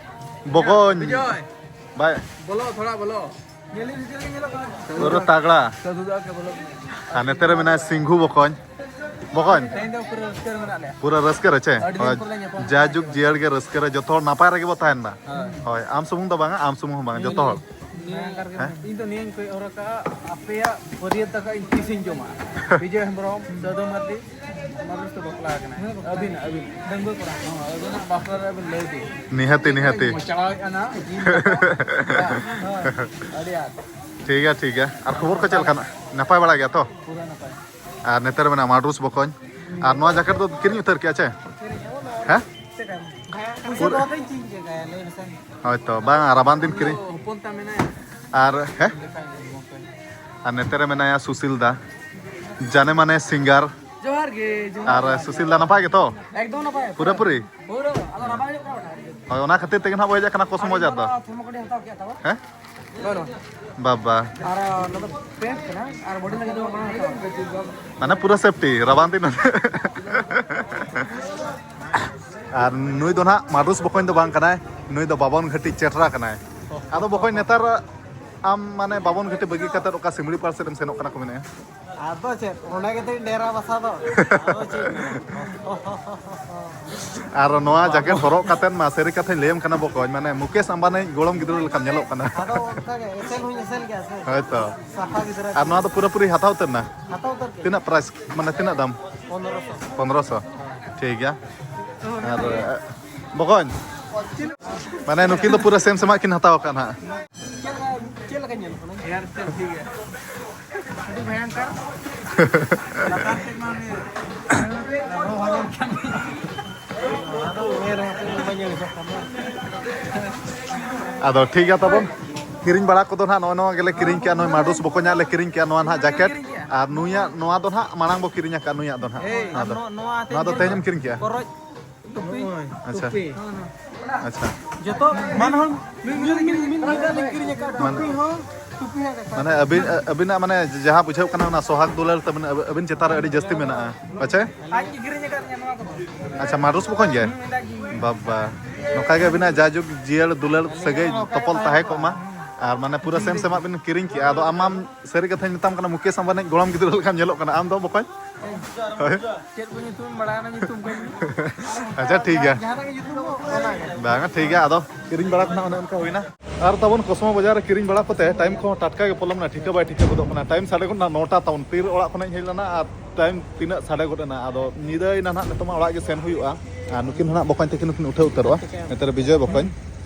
ᱵᱤᱡᱚᱭ, ᱵᱟᱭ, ᱵᱚᱞᱚ, ᱛᱷᱚᱲᱟ ᱵᱚᱞᱚ᱾ ᱯᱩᱨᱟᱹ ᱛᱟᱜᱲᱟ᱾ ᱥᱟᱹᱫᱷᱩ ᱫᱟ ᱠᱮ ᱵᱚᱞᱚ᱾ ᱟᱨ ᱱᱚᱛᱮ ᱨᱮ ᱢᱮᱱᱟᱭᱟ ᱥᱤᱝᱦᱩ ᱵᱚᱠᱚᱧ᱾ ᱵᱚᱠᱚᱧ᱾ ᱛᱮᱦᱮᱧ ᱫᱚ ᱯᱩᱨᱟᱹ ᱨᱟᱹᱥᱠᱟᱹ ᱨᱮ ᱢᱮᱱᱟᱜ ᱞᱮᱭᱟ᱾ ᱯᱩᱨᱟᱹ ᱨᱟᱹᱥᱠᱟᱹ ᱨᱮ ᱪᱮ? ᱟᱹᱰᱤ ᱫᱤᱱ ᱦᱳᱭ᱾ ᱯᱚᱨᱮ ᱧᱟᱯᱟᱢ ᱠᱟᱱᱟ᱾ ᱡᱟᱭᱡᱩᱜᱽ ᱡᱤᱭᱟᱹᱲ ᱜᱮ ᱨᱟᱹᱥᱠᱟᱹ ᱨᱮ ᱡᱚᱛᱚ ᱦᱚᱲ ᱱᱟᱯᱟᱭ ᱨᱮᱜᱮ ᱵᱚ ᱛᱟᱦᱮᱱ ᱢᱟ᱾ ᱦᱳᱭ᱾ ᱦᱳᱭ, ᱟᱢ ᱥᱩᱢᱩᱝ ᱫᱚ ᱵᱟᱝᱟ, ᱟᱢ ᱥᱩᱢᱩᱝ ᱦᱚᱸ ᱵᱟᱝᱟ, ᱡᱚᱛᱚ ᱦᱚᱲ᱾ ᱱᱤᱭᱟᱹ, ᱦᱮᱸ? ᱤᱧ ᱫᱚ ᱱᱤᱭᱟᱹᱧ ᱠᱚᱭᱚᱜ ᱦᱚᱨ ᱠᱟᱜᱼᱟ, ᱟᱯᱮᱭᱟᱜ ᱵᱟᱹᱨᱭᱟᱹᱛ ᱫᱟᱠᱟ ᱤᱧ ᱛᱤᱥᱤᱧ ᱡᱚᱢᱟ? ᱵᱤᱡᱚᱭ ᱦᱮᱢᱵᱨᱚᱢ, ᱥᱟᱹᱫᱷᱩ ᱢᱟᱨᱰᱤ, ᱚᱱᱟ ᱫᱚ ᱵᱟᱯᱞᱟ ᱠᱟᱱᱟ᱾ ᱟᱹᱵᱤᱱ, ᱟᱹᱵᱤᱱ᱾ ᱰᱟᱺᱜᱩᱣᱟᱹ ᱠᱚᱲᱟ᱾ ᱦᱚᱸ, ᱟᱹᱵᱤᱱᱟᱜ ᱵᱟᱯᱞᱟ ᱨᱮ ᱟᱹᱵᱤᱱ ᱞᱟᱹᱭ ᱵᱤᱱ᱾ ᱱᱤᱦᱟᱹᱛᱤ, ᱱᱤᱦᱟᱹᱛᱤ᱾ ᱢᱚᱪᱲᱟᱣᱮᱫᱼᱟ ᱱᱟ, ᱡᱤᱞ ᱫᱟᱠᱟ᱾ ᱦᱳᱭ, ᱟᱹᱰᱤ ᱟᱸᱴ᱾ ᱴᱷᱤᱠ ᱜᱮᱭᱟ, ᱴᱷᱤᱠ ᱜᱮᱭᱟ᱾ ᱟᱨ ᱠᱷᱚᱵᱚᱨ ᱠᱚ ᱪᱮᱫ ᱞᱮᱠᱟ? ᱱᱟᱯᱟᱭ ᱵᱟᱲᱟ ᱜᱮᱭᱟ ᱛᱚ? ᱯᱩᱨᱟᱹ ᱱᱟᱯᱟᱭ᱾ ᱟᱨ ᱱᱮᱛᱟᱨ ᱢᱮᱱᱟᱜᱼᱟ ᱢᱟᱰᱨᱩᱥ ᱵᱚᱠᱚᱧ᱾ ᱟᱨ ᱱᱚᱣᱟ ᱡᱟᱠᱮᱴ ᱫᱚ ᱠᱤᱨᱤᱧ ᱩᱛᱟᱹᱨ ᱠᱮᱜᱼᱟ ᱪᱮ? ᱦᱮᱸ? ᱯᱩᱨᱟᱹ, ᱦᱳᱭᱛᱚ, ᱵᱟᱝ, ᱨᱟᱵᱟᱝ ᱫᱤᱱ ᱠᱤᱨᱤᱧ᱾ ᱦᱚᱯᱚᱱ ᱛᱟ ᱢᱮᱱᱟᱭᱟ᱾ ᱟᱨ, ᱦᱮᱸ? ᱟᱨ ᱱᱮᱛᱟᱨ ᱨᱮ ᱢᱮᱱᱟᱭᱟ ᱥᱩᱥᱤᱞ ᱫᱟ, ᱡᱟᱱᱮ ᱢᱟᱱᱮ ᱥᱤᱝᱜᱟᱨ᱾ ᱡᱚᱦᱟᱨ ᱜᱮ, ᱡᱚᱦᱟᱨ ᱟᱨ ᱜᱮ᱾ ᱥᱩᱥᱤᱞ ᱫᱟ ᱱᱟᱯᱟᱭ ᱜᱮᱛᱚ? ᱮᱠᱫᱚᱢ ᱱᱟᱯᱟᱭ᱾ ᱯᱩᱨᱟᱹᱯᱩᱨᱤ? ᱯᱩᱨᱟᱹ, ᱟᱫᱚ ᱨᱟᱵᱟᱝ ᱦᱤᱡᱩᱜ ᱠᱟᱱᱟ᱾ ᱦᱳᱭ, ᱚᱱᱟ ᱠᱷᱟᱹᱛᱤᱨ ᱛᱮᱜᱮ ᱱᱟᱦᱟᱜ ᱵᱚ ᱦᱮᱡ ᱟᱠᱟᱱᱟ ᱠᱚᱥᱢᱚ ᱵᱟᱡᱟᱨ ᱫᱚ᱾ ᱟᱨ ᱛᱷᱚᱢᱚ ᱠᱟᱹᱴᱤᱡ ᱦᱟᱛᱟᱣ ᱠᱮᱫ ᱛᱟᱵᱚᱱ᱾ ᱦᱮᱸ? ᱵᱟᱹᱱᱩᱜ᱾ ᱵᱟᱵᱟ᱾ ᱟᱨ ᱚᱱᱟ ᱫᱚ ᱯᱮᱱᱴ ᱠᱟᱱᱟ, ᱟᱨ ᱵᱚᱰᱤ ᱞᱟᱹᱜᱤᱫ ᱫᱚ ᱵᱟᱝ ᱦᱟᱛᱟᱣᱟ᱾ ᱢᱟᱱᱮ ᱯᱩᱨᱟᱹ ᱥᱮᱯᱴᱤ, ᱨᱟᱵᱟᱝ ᱫᱤᱱ᱾ ᱟᱨ ᱱᱩᱭ ᱫᱚ ᱱᱟᱦᱟᱜ ᱢᱟᱰᱩᱥ ᱵᱚᱠᱚᱧ ᱫᱚ ᱵᱟᱝ ᱠᱟᱱᱟᱭ, ᱱᱩᱭ ᱫᱚ ᱵᱟᱵᱚᱱ ᱜᱷᱟᱹᱴᱤ ᱪᱮᱴᱨᱟ ᱠᱟᱱᱟᱭ᱾ ᱟᱫᱚ ᱵᱚᱠᱚᱧ, ᱱᱮᱛᱟᱨ ᱟᱢ ᱢᱟᱱᱮ ᱵᱟᱵᱚᱱ ᱜᱷᱟᱹᱴᱤ ᱵᱟᱹᱜᱤ ᱠᱟᱛᱮᱫ ᱚᱠᱟ ᱥᱤᱢᱲᱤ ᱯᱟᱲ ᱥᱮᱫ ᱮᱢ ᱥᱮᱱᱚᱜ ᱠᱟᱱᱟ ᱠᱚ ᱢᱮᱱᱮᱫᱼᱟ? ᱟᱫᱚ ᱪᱮᱫ, ᱚᱸᱰᱮ ᱜᱮᱛᱚᱧ ᱰᱮᱨᱟ ᱵᱟᱥᱟ ᱫᱚ᱾ ᱟᱫᱚ ᱪᱮᱫ? ᱟᱨ ᱱᱚᱣᱟ ᱡᱟᱠᱮᱴ ᱦᱚᱨᱚᱜ ᱠᱟᱛᱮᱫ ᱢᱟ ᱥᱟᱹᱨᱤ ᱠᱟᱛᱷᱟᱧ ᱞᱟᱹᱭᱟᱢ ᱠᱟᱱᱟ ᱵᱚᱠᱚᱧ, ᱢᱟᱱᱮ ᱢᱩᱠᱮᱥ ᱟᱢᱵᱟᱱᱤ ᱜᱚᱲᱚᱢ ᱜᱤᱫᱽᱨᱟᱹ ᱞᱮᱠᱟᱢ ᱧᱮᱞᱚᱜ ᱠᱟᱱᱟ᱾ ᱟᱫᱚ ᱚᱱᱠᱟ ᱜᱮ, ᱮᱥᱮᱞ ᱦᱚᱸᱧ ᱮᱥᱮᱞ ᱜᱮᱭᱟ ᱥᱮ᱾ ᱦᱳᱭᱛᱚ᱾ ᱥᱟᱯᱷᱟ ᱜᱤᱫᱽᱨᱟᱹ ᱟᱨ ᱱᱚᱣᱟ ᱫᱚ ᱯᱩᱨᱟᱹᱯᱩᱨᱤ ᱦᱟᱛᱟᱣ ᱩᱛᱟᱹᱨ ᱮᱱᱟ? ᱦᱟᱛᱟᱣ ᱩᱛᱟᱹᱨ ᱜᱮ᱾ ᱛᱤᱱᱟᱹᱜ ᱯᱨᱟᱭᱤᱥ, ᱢᱟᱱᱮ ᱛᱤᱱᱟᱹᱜ ᱫᱟᱢ? ᱯᱚᱱᱨᱚᱥᱚ᱾ ᱯᱚᱱᱨᱚᱥᱚ᱾ ᱴᱷᱤᱠ ᱜᱮᱭᱟ᱾ ᱟᱨ ᱵᱚᱠᱚᱧ, ᱢᱟᱱᱮ ᱱᱩᱠᱤᱱ ᱫᱚ ᱯᱩᱨᱟᱹ ᱥᱮᱢ ᱥᱮᱢᱟᱜ ᱠᱤᱱ ᱦᱟᱛᱟᱣ ᱟᱠᱟᱫ ᱱᱟᱦᱟᱜ᱾ ᱪᱮᱫ ᱞᱮᱠᱟ, ᱪᱮᱫ ᱞᱮᱠᱟ ᱧᱮᱞᱚᱜ ᱠᱟᱱᱟ? ᱦᱮᱭᱟᱨ ᱥᱴᱟᱭᱤᱞ ᱴᱷᱤᱠ ᱜᱮᱭᱟ᱾ ᱟᱹᱰᱤ ᱵᱷᱚᱭᱚᱝᱠᱚᱨ᱾ ᱞᱟᱛᱟᱨ ᱥᱮᱫ ᱢᱟ ᱩᱱᱤ ᱟᱫᱚ ᱴᱷᱤᱠ ᱜᱮᱭᱟ ᱛᱟᱵᱚᱱ, ᱠᱤᱨᱤᱧ ᱵᱟᱲᱟ ᱠᱚᱫᱚ ᱱᱟᱦᱟᱜ ᱱᱚᱜᱼᱚ ᱱᱚᱣᱟ ᱜᱮᱞᱮ ᱠᱤᱨᱤᱧ ᱠᱮᱜᱼᱟ, ᱱᱚᱜᱼᱚᱭ ᱢᱟᱰᱩᱥ ᱵᱚᱠᱚᱧᱟᱜ ᱞᱮ ᱠᱤᱨᱤᱧ ᱠᱮᱜᱼᱟ ᱱᱚᱣᱟ ᱱᱟᱦᱟᱜ ᱡᱟᱠᱮᱴ, ᱟᱨ ᱱᱩᱭᱟᱜ ᱱᱚᱣᱟ ᱫᱚ ᱱᱟᱦᱟᱜ ᱢᱟᱲᱟᱝ ᱵᱚ ᱠᱤᱨᱤᱧ ᱟᱠᱟᱫ ᱱᱩᱭᱟᱜ ᱫᱚ ᱱᱟᱦᱟᱜ᱾ ᱱᱚᱣᱟ ᱫᱚ, ᱱᱚᱣᱟ ᱫᱚ ᱛᱮᱦᱮᱧ ᱮᱢ ᱠᱤᱨᱤᱧ ᱠᱮᱜᱼᱟ? ᱠᱚᱨᱚᱡ ᱴᱩᱯᱤ᱾ ᱟᱪᱪᱷᱟ᱾ ᱴᱩᱯᱤ᱾ ᱟᱪᱪᱷᱟ᱾ ᱡᱚᱛᱚ ᱢᱟᱱ ᱦᱚᱸ ᱢᱤᱫ, ᱢᱤᱫ, ᱢᱤᱫ, ᱢᱤᱫ, ᱢᱤᱫ ᱫᱷᱟᱣ ᱞᱤᱧ ᱠᱤᱨᱤᱧ ᱟᱠᱟᱫ᱾ ᱢᱟᱱ-, ᱴᱩᱯᱤ ᱦᱚᱸ, ᱴᱩᱯᱤ ᱦᱚᱸ ᱠᱟᱠᱷᱟ᱾ ᱢᱟᱱᱮ ᱟᱹᱵᱤᱱ, ᱟᱹᱵᱤᱱᱟᱜ ᱢᱟᱱᱮ ᱡᱟᱦᱟᱸ ᱵᱩᱡᱷᱟᱹᱣ ᱠᱟᱱᱟ ᱚᱱᱟ ᱥᱚᱦᱟᱜᱽ ᱫᱩᱞᱟᱹᱲ ᱛᱟᱹᱵᱤᱱ ᱟᱹᱵᱤᱱ ᱪᱮᱛᱟᱱ ᱨᱮ ᱟᱹᱰᱤ ᱡᱟᱹᱥᱛᱤ ᱢᱮᱱᱟᱜᱼᱟ᱾ ᱯᱟᱪᱮ? ᱟᱡ ᱜᱮ ᱠᱤᱨᱤᱧ ᱟᱠᱟᱫ ᱞᱤᱧᱟ ᱱᱚᱣᱟ ᱠᱚᱫᱚ᱾ ᱟᱪᱪᱷᱟ, ᱢᱟᱰᱩᱥ ᱵᱚᱠᱚᱧ ᱜᱮ? ᱦᱩᱸ, ᱟᱡ ᱜᱮ᱾ ᱵᱟᱵᱟ, ᱱᱚᱝᱠᱟ ᱜᱮ ᱟᱹᱵᱤᱱᱟᱜ ᱡᱟᱭᱡᱩᱜᱽ ᱡᱤᱭᱟᱹᱲ ᱫᱩᱞᱟᱹᱲ ᱥᱟᱹᱜᱟᱹᱭ ᱛᱚᱯᱚᱞ ᱛᱟᱦᱮᱸ ᱠᱚᱜ ᱢᱟ᱾ ᱟᱨ ᱢᱟᱱᱮ ᱯᱩᱨᱟᱹ ᱥᱮᱢ ᱥᱮᱢᱟᱜ ᱵᱤᱱ ᱠᱤᱨᱤᱧ ᱠᱮᱜᱼᱟ, ᱟᱫᱚ ᱟᱢ ᱢᱟᱢ ᱥᱟᱹᱨᱤ ᱠᱟᱛᱷᱟᱧ ᱢᱮᱛᱟᱢ ᱠᱟᱱᱟ, ᱢᱩᱠᱮᱥ ᱟᱢᱵᱟᱱᱤ ᱜᱚᱲᱚᱢ ᱜᱤᱫᱽᱨᱟᱹ ᱞᱮᱠᱟᱢ ᱧᱮᱞᱚᱜ ᱠᱟᱱᱟ ᱟᱢ ᱫᱚ ᱵᱚᱠᱚᱧ᱾ ᱦᱳᱭ᱾ ᱪᱮᱫ ᱠᱚ ᱧᱩᱛᱩᱢ ᱵᱟᱲᱟᱭᱟ, ᱚᱱᱟ ᱧᱩᱛᱩᱢ ᱠᱚ᱾ ᱟᱪᱪᱷᱟ, ᱴᱷᱤᱠ ᱜᱮᱭᱟ᱾ ᱡᱟᱦᱟᱱᱟᱜ ᱜᱮ ᱧᱩᱛᱩᱢ ᱠᱚ, ᱚᱱᱟ ᱜᱮ᱾ ᱵᱟᱝᱟ, ᱴᱷᱤᱠ ᱜᱮᱭᱟ, ᱟᱫᱚ ᱠᱤᱨᱤᱧ ᱵᱟᱲᱟ ᱠᱚ ᱱᱟᱜ ᱚᱱᱮ ᱚᱱᱠᱟ ᱦᱩᱭᱱᱟ᱾ ᱟᱨ ᱛᱟᱵᱚᱱ ᱠᱚᱥᱢᱚ ᱵᱟᱡᱟᱨ ᱨᱮ ᱠᱤᱨᱤᱧ ᱵᱟᱲᱟ ᱠᱚᱛᱮ ᱴᱟᱭᱤᱢ ᱠᱚᱦᱚᱸ ᱴᱟᱴᱠᱟ ᱜᱮ ᱯᱚᱞᱚᱢ ᱱᱟ, ᱴᱷᱤᱠᱟᱹ ᱵᱟᱭ ᱴᱷᱤᱠᱟᱹ ᱜᱚᱫᱚᱜ ᱠᱟᱱᱟ᱾ ᱴᱟᱭᱤᱢ ᱥᱟᱰᱮ ᱜᱚᱫ ᱱᱟ ᱱᱚᱴᱟ ᱛᱟᱵᱚᱱ, ᱛᱤᱨ ᱚᱲᱟᱜ ᱠᱷᱚᱱᱟᱜ ᱤᱧ ᱦᱮᱡ ᱞᱮᱱᱟ ᱟᱨ ᱴᱟᱭᱤᱢ ᱛᱤᱱᱟᱹᱜ ᱥᱟᱰᱮ ᱜᱚᱫ ᱮᱱᱟ᱾ ᱟᱫᱚ ᱧᱤᱫᱟᱹᱭᱮᱱᱟ ᱱᱟᱜ, ᱱᱤᱛᱚᱜ ᱢᱟ ᱚᱲᱟᱜ ᱜᱮ ᱥᱮᱱ ᱦᱩᱭᱩᱜᱼᱟ᱾ ᱟᱨ ᱱᱩᱠᱤᱱ ᱦᱚᱸ ᱱᱟᱜ ᱵᱚᱠᱚᱧ ᱛᱟᱹᱠᱤᱱ ᱦᱚᱸᱠᱤᱱ ᱩᱴᱷᱟᱹᱣ ᱩᱛᱟᱹᱨᱚᱜᱼᱟ, ᱱᱚᱛᱮ ᱨᱮ ᱵᱤᱡᱚᱭ ᱵᱚᱠᱚᱧ᱾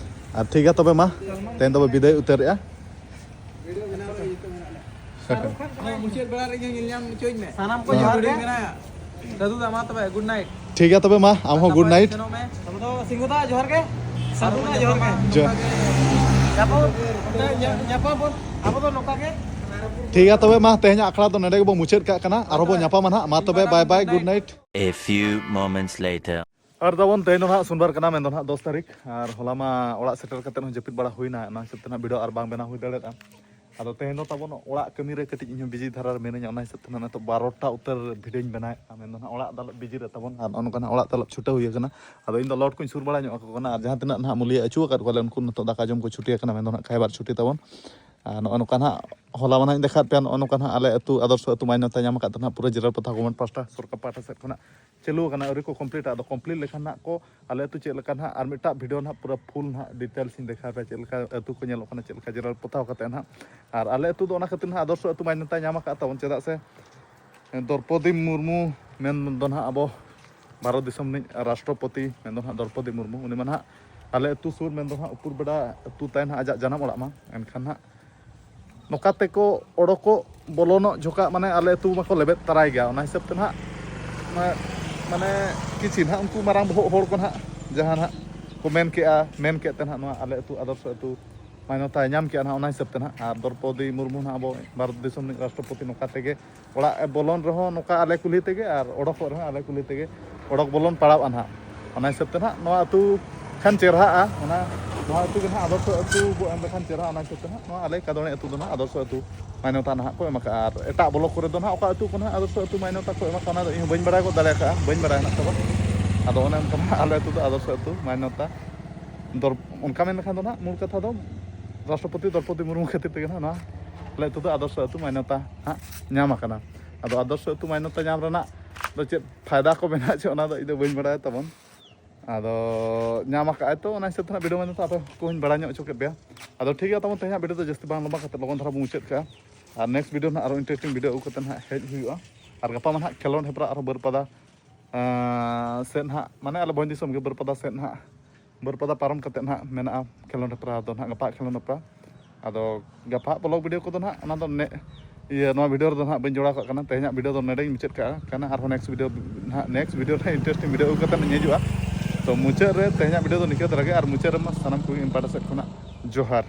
ᱟᱨ ᱴᱷᱤᱠ ᱜᱮᱭᱟ ᱛᱚᱵᱮ ᱢᱟ, ᱛᱮᱦᱮᱧ ᱫᱚᱵᱚ ᱵᱤᱫᱟᱹᱭ ᱩᱛᱟᱹᱨᱮᱜᱼᱟ᱾ ᱢᱩᱪᱟᱹᱫ ᱵᱮᱲᱟ ᱨᱮᱜᱮ ᱧᱮᱞ ᱧᱟᱢ ᱦᱚᱪᱚᱧ ᱢᱮ᱾ ᱥᱟᱱᱟᱢ ᱠᱚ ᱡᱚᱦᱟᱨ ᱜᱮ᱾ ᱥᱟᱹᱫᱷᱩ ᱫᱟ, ᱢᱟ ᱛᱚᱵᱮ, good night. ᱴᱷᱤᱠ ᱜᱮᱭᱟ ᱛᱚᱵᱮ ᱢᱟ, ᱟᱢ ᱦᱚᱸ good night. ᱥᱮᱱᱚᱜ ᱢᱮ᱾ ᱟᱵᱚ ᱫᱚ ᱥᱤᱝᱦᱩ ᱫᱟ, ᱡᱚᱦᱟᱨ ᱜᱮ᱾ ᱥᱟᱹᱫᱷᱩ ᱫᱟ, ᱡᱚᱦᱟᱨ ᱜᱮ᱾ ᱡᱚᱦᱟᱨ᱾ ᱧᱟᱯᱟᱢ, ᱧᱟ-, ᱧᱟᱯᱟᱢ ᱵᱚᱱ, ᱟᱵᱚ ᱫᱚ ᱱᱚᱝᱠᱟ ᱜᱮ᱾ ᱴᱷᱤᱠ ᱜᱮᱭᱟ ᱛᱚᱵᱮ ᱢᱟ, ᱛᱮᱦᱮᱧᱟᱜ ᱟᱠᱷᱲᱟ ᱫᱚ ᱱᱚᱰᱮ ᱜᱮᱵᱚ ᱢᱩᱪᱟᱹᱫ ᱠᱟᱜ ᱠᱟᱱᱟ᱾ ᱟᱨᱦᱚᱸ ᱵᱚ ᱧᱟᱯᱟᱢᱟ ᱱᱟᱦᱟᱜ᱾ ᱢᱟ ᱛᱚᱵᱮ, bye bye, good night. A few moments later. ᱟᱨ ᱛᱟᱵᱚᱱ ᱛᱮᱦᱮᱧ ᱫᱚ ᱱᱟᱦᱟᱜ ᱥᱳᱢᱵᱟᱨ ᱠᱟᱱᱟ, ᱢᱮᱱᱫᱚ ᱱᱟᱦᱟᱜ ᱫᱚᱥ ᱛᱟᱹᱨᱤᱠᱷ᱾ ᱟᱨ ᱦᱚᱞᱟ ᱢᱟ ᱚᱲᱟᱜ ᱥᱮᱴᱮᱨ ᱠᱟᱛᱮᱫ ᱦᱚᱸ ᱡᱟᱹᱯᱤᱫ ᱵᱟᱲᱟ ᱦᱩᱭᱱᱟ, ᱚᱱᱟ ᱦᱤᱥᱟᱹᱵ ᱛᱮ ᱱᱟᱦᱟᱜ ᱵᱷᱤᱰᱤᱭᱳ ᱟᱨ ᱵᱟᱝ ᱵᱮᱱᱟᱣ ᱦᱩᱭ ᱫᱟᱲᱮᱭᱟᱜᱼᱟ᱾ ᱟᱫᱚ ᱛᱮᱦᱮᱧ ᱫᱚ ᱛᱟᱵᱚᱱ ᱚᱲᱟᱜ ᱠᱟᱹᱢᱤ ᱨᱮ ᱠᱟᱹᱴᱤᱡ ᱤᱧ ᱦᱚᱸ ᱵᱤᱡᱤ ᱫᱷᱟᱨᱟ ᱨᱮ ᱢᱤᱱᱟᱹᱧᱟ, ᱚᱱᱟ ᱦᱤᱥᱟᱹᱵ ᱛᱮ ᱱᱟᱦᱟᱜ ᱱᱤᱛᱚᱜ ᱵᱟᱨᱚᱴᱟ ᱩᱛᱟᱹᱨ ᱵᱷᱤᱰᱤᱭᱳᱧ ᱵᱮᱱᱟᱣᱮᱫᱼᱟ᱾ ᱢᱮᱱᱫᱚ ᱱᱟᱦᱟᱜ ᱚᱲᱟᱜ ᱫᱟᱞᱚᱵ ᱵᱤᱡᱤ ᱨᱮ ᱛᱟᱵᱚᱱ, ᱟᱨ ᱱᱚᱜᱼᱚ ᱱᱚᱝᱠᱟ ᱱᱟᱦᱟᱜ ᱚᱲᱟᱜ ᱫᱟᱞᱚᱵ ᱪᱷᱩᱴᱟᱹᱣ ᱦᱩᱭ ᱟᱠᱟᱱᱟ᱾ ᱟᱫᱚ ᱤᱧ ᱫᱚ ᱞᱚᱴ ᱠᱚᱧ ᱥᱩᱨ ᱵᱟᱲᱟ ᱧᱚᱜ ᱟᱠᱚ ᱠᱟᱱᱟ, ᱟᱨ ᱡᱟᱦᱟᱸ ᱛᱤᱱᱟᱹᱜ ᱱᱟᱦᱟᱜ ᱢᱩᱞᱤᱭᱟᱹ ᱟᱹᱪᱩ ᱟᱠᱟᱫ ᱠᱚᱣᱟᱞᱮ, ᱩᱱᱠᱩ ᱱᱤᱛᱚᱜ ᱫᱟᱠᱟ ᱡᱚᱢ ᱠᱚ ᱪᱷᱩᱴᱤ ᱟᱠᱟᱱᱟ, ᱢᱮᱱᱫᱚ ᱱᱟᱦᱟᱜ ᱠᱷᱟᱭᱵᱟᱨ ᱪᱷᱩᱴᱤ ᱛᱟᱵᱚᱱ᱾ ᱟᱨ ᱱᱚᱜᱼᱚ ᱱᱚᱝᱠᱟ ᱱᱟᱦᱟᱜ ᱦᱚᱞᱟ ᱢᱟ ᱱᱟᱦᱟᱜ ᱤᱧ ᱫᱮᱠᱷᱟᱣᱟᱫ ᱯᱮᱭᱟ, ᱱᱚᱜᱼᱚ ᱱᱚᱝᱠᱟ ᱱᱟᱦᱟᱜ ᱟᱞᱮ ᱟᱹᱛᱩ ᱟᱫᱚᱨᱥᱚ ᱟᱹᱛᱩ ᱢᱟᱱᱱᱚᱛᱟ ᱧᱟᱢ ᱟᱠᱟᱫ ᱛᱟᱦᱮᱱᱟ ᱯᱩᱨᱟᱹ ᱡᱮᱞᱟ ᱯᱟᱛᱷᱟ ᱜᱚᱵᱷᱚᱨᱱᱢᱮᱱᱴ ᱯᱟᱥᱴᱟ ᱥᱚᱨᱠᱟᱨ ᱯᱟᱦᱴᱟ ᱥᱮᱫ ᱠᱷᱚᱱᱟᱜ ᱪᱟᱹᱞᱩ ᱟᱠᱟᱱᱟ, ᱟᱹᱣᱨᱤ ᱠᱚ ᱠᱚᱢᱯᱞᱤᱴᱟ᱾ ᱟᱫᱚ ᱠᱚᱢᱯᱞᱤᱴ ᱞᱮᱠᱷᱟᱱ ᱱᱟᱦᱟᱜ ᱠᱚ ᱟᱞᱮ ᱟᱹᱛᱩ ᱪᱮᱫ ᱞᱮᱠᱟ ᱱᱟᱦᱟᱜ ᱟᱨ ᱢᱤᱫᱴᱟᱜ ᱵᱷᱤᱰᱤᱭᱳ ᱱᱟᱦᱟᱜ ᱯᱩᱨᱟᱹ ᱯᱷᱩᱞ ᱱᱟᱦᱟᱜ ᱰᱤᱴᱮᱞᱥ ᱤᱧ ᱫᱮᱠᱷᱟᱣ ᱯᱮᱭᱟ, ᱪᱮᱫ ᱞᱮᱠᱟ ᱟᱹᱛᱩ ᱠᱚ ᱧᱮᱞᱚᱜ ᱠᱟᱱᱟ, ᱪᱮᱫ ᱞᱮᱠᱟ ᱡᱮᱨᱮᱲ ᱯᱚᱛᱟᱣ ᱠᱟᱛᱮ ᱱᱟᱦᱟᱜ᱾ ᱟᱨ ᱟᱞᱮ ᱟᱹᱛᱩ ᱫᱚ ᱚᱱᱟ ᱠᱷᱟᱹᱛᱤᱨ ᱱᱟᱦᱟᱜ ᱟᱫᱚᱨᱥᱚ ᱟᱹᱛᱩ ᱢᱟᱱᱱᱚᱛᱟ ᱧᱟᱢ ᱟᱠᱟᱫ ᱛᱟᱵᱚᱱ, ᱪᱮᱫᱟᱜ ᱥᱮ ᱫᱨᱚᱯᱚᱫᱤ ᱢᱩᱨᱢᱩ ᱢᱮᱱ ᱫᱚ ᱱᱟᱦᱟᱜ ᱟᱵᱚ ᱵᱷᱟᱨᱚᱛ ᱫᱤᱥᱚᱢ ᱨᱤᱱᱤᱡ ᱨᱟᱥᱴᱨᱚᱯᱚᱛᱤ ᱢᱮᱱ ᱫᱚ ᱱᱟᱦᱟᱜ ᱫᱨᱚᱯᱚᱫᱤ ᱢᱩᱨᱢᱩ, ᱩᱱᱤ ᱢᱟ ᱱᱟᱦᱟᱜ ᱟᱞᱮ ᱟᱹᱛᱩ ᱥᱩᱨ ᱢᱮᱱᱫᱚ ᱦᱟᱸᱜ ᱩᱯᱩᱨ ᱵᱮᱰᱟ ᱟᱹᱛᱩ ᱛᱟᱭ ᱱᱟᱦᱟᱜ ᱟᱡᱟᱜ ᱡᱟᱱᱟᱢ ᱚᱲᱟᱜ ᱢᱟ᱾ ᱮᱱᱠᱷᱟᱱ ᱦᱟᱸᱜ ᱱᱚᱝᱠᱟ ᱛᱮᱠᱚ ᱚᱰᱚᱠᱚᱜ ᱵᱚᱞᱚᱱᱚᱜ ᱡᱚᱠᱷᱟᱜ ᱢᱟᱱᱮ ᱟᱞᱮ ᱟᱹᱛᱩ ᱢᱟᱠᱚ ᱞᱮᱵᱮᱫ ᱛᱟᱨᱟᱭ ᱜᱮᱭᱟ᱾ ᱚᱱᱟ ᱦᱤᱥᱟᱹᱵ ᱛᱮ ᱱᱟᱦᱟᱜ ᱢᱟ-, ᱢᱟᱱᱮ ᱠᱤᱪᱷᱤ ᱱᱟᱦᱟᱜ ᱩᱱᱠᱩ ᱢᱟᱨᱟᱝ ᱵᱚᱦᱚᱜ ᱦᱚᱲ ᱠᱚ ᱱᱟᱦᱟᱜ ᱡᱟᱦᱟᱸ ᱱᱟᱦᱟᱜ ᱠᱚ ᱢᱮᱱ ᱠᱮᱜᱼᱟ, ᱢᱮᱱ ᱠᱮᱫ ᱛᱮ ᱱᱟᱦᱟᱜ ᱱᱚᱣᱟ ᱟᱞᱮ ᱟᱹᱛᱩ ᱟᱫᱚᱨᱥᱚ ᱟᱹᱛᱩ ᱢᱟᱱᱭᱚᱛᱟᱭ ᱧᱟᱢ ᱠᱮᱜᱼᱟ ᱱᱟᱦᱟᱜ᱾ ᱚᱱᱟ ᱦᱤᱥᱟᱹᱵ ᱛᱮ ᱱᱟᱦᱟᱜ ᱟᱨ ᱫᱨᱚᱯᱚᱫᱤ ᱢᱩᱨᱢᱩ ᱱᱟᱦᱟᱜ ᱟᱵᱚ ᱵᱷᱟᱨᱚᱛ ᱫᱤᱥᱚᱢ ᱨᱤᱱᱤᱡ ᱨᱟᱥᱴᱨᱚᱯᱚᱛᱤ ᱱᱚᱝᱠᱟ ᱛᱮᱜᱮ ᱚᱲᱟᱜ ᱮ ᱵᱚᱞᱚᱱ ᱨᱮᱦᱚᱸ ᱱᱚᱝᱠᱟ ᱟᱞᱮ ᱠᱩᱞᱦᱤ ᱛᱮᱜᱮ ᱟᱨ ᱚᱰᱚᱠᱚᱜ ᱨᱮᱦᱚᱸ ᱟᱞᱮ ᱠᱩᱞᱦᱤ ᱛᱮᱜᱮ ᱚᱰᱚᱠ ᱵᱚᱞᱚᱱ ᱯᱟᱲᱟᱣᱼᱟ ᱱᱟᱦᱟᱜ᱾ ᱚᱱᱟ ᱦᱤᱥᱟᱹᱵ ᱛᱮ ᱱᱟᱦᱟᱜ ᱱᱚᱣᱟ ᱟᱹᱛᱩ ᱠᱷᱟᱱ ᱪᱮᱨᱦᱟᱜᱼᱟ, ᱚᱱᱟ ᱱᱚᱣᱟ ᱟᱹᱛᱩ ᱜᱮ ᱱᱟᱦᱟᱜ ᱟᱫᱚᱨᱥᱚ ᱟᱹᱛᱩ ᱵᱚ ᱮᱢ ᱞᱮᱠᱷᱟᱱ ᱪᱮᱨᱦᱟ᱾ ᱚᱱᱟ ᱦᱤᱥᱟᱹᱵ ᱛᱮ ᱱᱟᱦᱟᱜ ᱱᱚᱣᱟ ᱟᱞᱮ ᱠᱟᱫᱚᱲᱮ ᱟᱹᱛᱩ ᱫᱚ ᱱᱟᱦᱟᱜ ᱟᱫᱚᱨᱥᱚ ᱟᱹᱛᱩ ᱢᱟᱱᱭᱚᱛᱟ ᱱᱟᱦᱟᱜ ᱠᱚ ᱮᱢ ᱟᱠᱟᱫᱼᱟ᱾ ᱟᱨ ᱮᱴᱟᱜ ᱵᱞᱚᱠ ᱠᱚᱨᱮ ᱫᱚ ᱱᱟᱦᱟᱜ ᱚᱠᱟ ᱟᱹᱛᱩ ᱠᱚ ᱱᱟᱦᱟᱜ ᱟᱫᱚᱨᱥᱚ ᱟᱹᱛᱩ ᱢᱟᱱᱭᱚᱛᱟ ᱠᱚ ᱮᱢ ᱟᱠᱟᱫᱼᱟ, ᱚᱱᱟ ᱫᱚ ᱤᱧ ᱦᱚᱸ ᱵᱟᱹᱧ ᱵᱟᱲᱟᱭ ᱜᱚᱫ ᱫᱟᱲᱮ ᱟᱠᱟᱫᱼᱟ, ᱵᱟᱹᱧ ᱵᱟᱲᱟᱭᱟ ᱱᱟᱦᱟᱜ ᱛᱟᱵᱚ᱾ ᱟᱫᱚ ᱚᱱᱮ ᱚᱱᱠᱟ ᱱᱟᱦᱟᱜ ᱟᱞᱮ ᱟᱹᱛᱩ ᱫᱚ ᱟᱫᱚᱨᱥᱚ ᱟᱹᱛᱩ ᱢᱟᱱᱭᱚᱛᱟ ᱫᱚᱨ-, ᱚᱱᱠᱟ ᱢᱮᱱ ᱞᱮᱠᱷᱟᱱ ᱫᱚ ᱱᱟᱦᱟᱜ ᱢᱩᱞ ᱠᱟᱛᱷᱟ ᱫᱚ ᱨᱟᱥᱴᱨᱚᱯᱚᱛᱤ ᱫᱨᱚᱯᱚᱫᱤ ᱢᱩᱨᱢᱩ ᱠᱷᱟᱹᱛᱤᱨ ᱛᱮᱜᱮ ᱱᱟᱦᱟᱜ ᱱᱚᱣᱟ ᱟᱞᱮ ᱟᱹᱛᱩ ᱫᱚ ᱟᱫᱚᱨᱥᱚ ᱟᱹᱛᱩ ᱢᱟᱱᱭᱚᱛᱟ ᱦᱟᱸᱜ ᱧᱟᱢ ᱟᱠᱟᱱᱟ᱾ ᱟᱫᱚ ᱟᱫᱚᱨᱥᱚ ᱟᱹᱛᱩ ᱢᱟᱱᱭᱚᱛᱟ ᱧᱟᱢ ᱨᱮᱱᱟᱜ ᱫᱚ ᱪᱮᱫ ᱯᱷᱟᱭᱫᱟ ᱠᱚ ᱢᱮᱱᱟᱜ ᱪᱮ, ᱚᱱᱟ ᱫᱚ ᱤᱧ ᱫᱚ ᱵᱟᱹᱧ ᱵᱟᱲᱟᱭᱟ ᱛᱟᱵᱚᱱ᱾ ᱟᱫᱚ ᱧᱟᱢ ᱟᱠᱟᱫ ᱟᱭ ᱛᱚ, ᱚᱱᱟ ᱦᱤᱥᱟᱹᱵ ᱛᱮ ᱱᱟᱦᱟᱜ ᱵᱷᱤᱰᱤᱭᱳ ᱢᱟᱫᱽᱫᱷᱚᱢ ᱛᱮ ᱟᱯᱮ ᱠᱚᱦᱚᱧ ᱵᱟᱲᱟᱭ ᱧᱚᱜ ᱦᱚᱪᱚ ᱠᱮᱫ ᱯᱮᱭᱟ᱾ ᱟᱫᱚ ᱴᱷᱤᱠ ᱜᱮᱭᱟ ᱛᱟᱵᱚᱱ, ᱛᱮᱦᱮᱧᱟᱜ ᱵᱷᱤᱰᱤᱭᱳ ᱫᱚ ᱡᱟᱹᱥᱛᱤ ᱵᱟᱝ ᱞᱚᱢᱵᱟ ᱠᱟᱛᱮ ᱞᱚᱜᱚᱱ ᱫᱷᱟᱨᱟ ᱵᱚᱱ ᱢᱩᱪᱟᱹᱫ ᱠᱟᱜᱼᱟ᱾ ᱟᱨ ᱱᱮᱠᱥᱴ ᱵᱷᱤᱰᱤᱭᱳ ᱱᱟᱦᱟᱜ ᱟᱨᱚ ᱤᱱᱴᱟᱨᱮᱥᱴᱤᱝ ᱵᱷᱤᱰᱤᱭᱳ ᱟᱹᱜᱩ ᱠᱟᱛᱮ ᱱᱟᱦᱟᱜ ᱦᱮᱡ ᱦᱩᱭᱩᱜᱼᱟ᱾ ᱟᱨ ᱜᱟᱯᱟ ᱢᱟ ᱱᱟᱦᱟᱜ ᱠᱷᱮᱞᱳᱰ ᱦᱮᱯᱨᱟᱣ ᱟᱨᱦᱚᱸ ᱵᱟᱹᱨᱯᱟᱫᱟ, ᱟᱸ, ᱥᱮᱫ ᱱᱟᱦᱟᱜ, ᱢᱟᱱᱮ ᱟᱞᱮ ᱵᱷᱚᱸᱡᱽ ᱫᱤᱥᱚᱢ ᱜᱮ ᱵᱟᱹᱨᱯᱟᱫᱟ ᱥᱮᱫ ᱱᱟᱦᱟᱜ, ᱵᱟᱹᱨᱯᱟᱫᱟ ᱯᱟᱨᱚᱢ ᱠᱟᱛᱮ ᱱᱟᱦᱟᱜ ᱢᱮᱱᱟᱜᱼᱟ ᱠᱷᱮᱞᱳᱰ ᱦᱮᱯᱨᱟᱣ ᱫᱚ ᱱᱟᱦᱟᱜ, ᱜᱟᱯᱟ ᱠᱷᱮᱞᱳᱰ ᱦᱮᱯᱨᱟᱣ᱾ ᱟᱫᱚ ᱜᱟᱯᱟ ᱵᱞᱚᱜ ᱵᱷᱤᱰᱤᱭᱳ ᱠᱚᱫᱚ ᱱᱟᱦᱟᱜ ᱚᱱᱟ ᱫᱚ ᱱᱮ-, ᱤᱭᱟᱹ, ᱱᱚᱣᱟ ᱵᱷᱤᱰᱤᱭᱳ ᱨᱮᱫᱚ ᱱᱟᱦᱟᱜ ᱵᱟᱹᱧ ᱡᱚᱲᱟᱣ ᱠᱟᱜ ᱠᱟᱱᱟ᱾ ᱛᱮᱦᱮᱧᱟᱜ ᱵᱷᱤᱰᱤᱭᱳ ᱫᱚ ᱱᱚᱰᱮᱧ ᱢᱩᱪᱟᱹᱫ ᱠᱟᱜᱼᱟ ᱠᱟᱱᱟ᱾ ᱟᱨᱦᱚᱸ ᱱᱮᱠᱥᱴ ᱵᱷᱤᱰᱤᱭᱳ ᱱᱟᱦᱟᱜ, ᱱᱮᱠᱥᱴ ᱵᱷᱤᱰᱤᱭᱳ ᱱᱟᱦᱟᱜ ᱤᱱᱴᱟᱨᱮᱥᱴᱤᱝ ᱵᱷᱤᱰᱤᱭᱳ ᱟᱹᱜᱩ ᱠᱟᱛᱮ ᱤᱧ ᱦᱤᱡᱩᱜᱼᱟ᱾ ᱛᱚ ᱢᱩᱪᱟᱹᱫ ᱨᱮ ᱛᱮᱦᱮᱧᱟᱜ ᱵᱷᱤᱰᱤᱭᱳ ᱫᱚ ᱱᱤᱝᱠᱟᱹ ᱫᱷᱟᱨᱟ ᱜᱮ᱾ ᱟᱨ ᱢᱩᱪᱟᱹᱫ ᱨᱮᱢᱟ ᱥᱟᱱᱟᱢ ᱠᱚᱜᱮ ᱤᱧ ᱯᱟᱦᱴᱟ ᱥᱮᱫ ᱠᱷᱚᱱᱟᱜ ᱡᱚᱦᱟᱨ᱾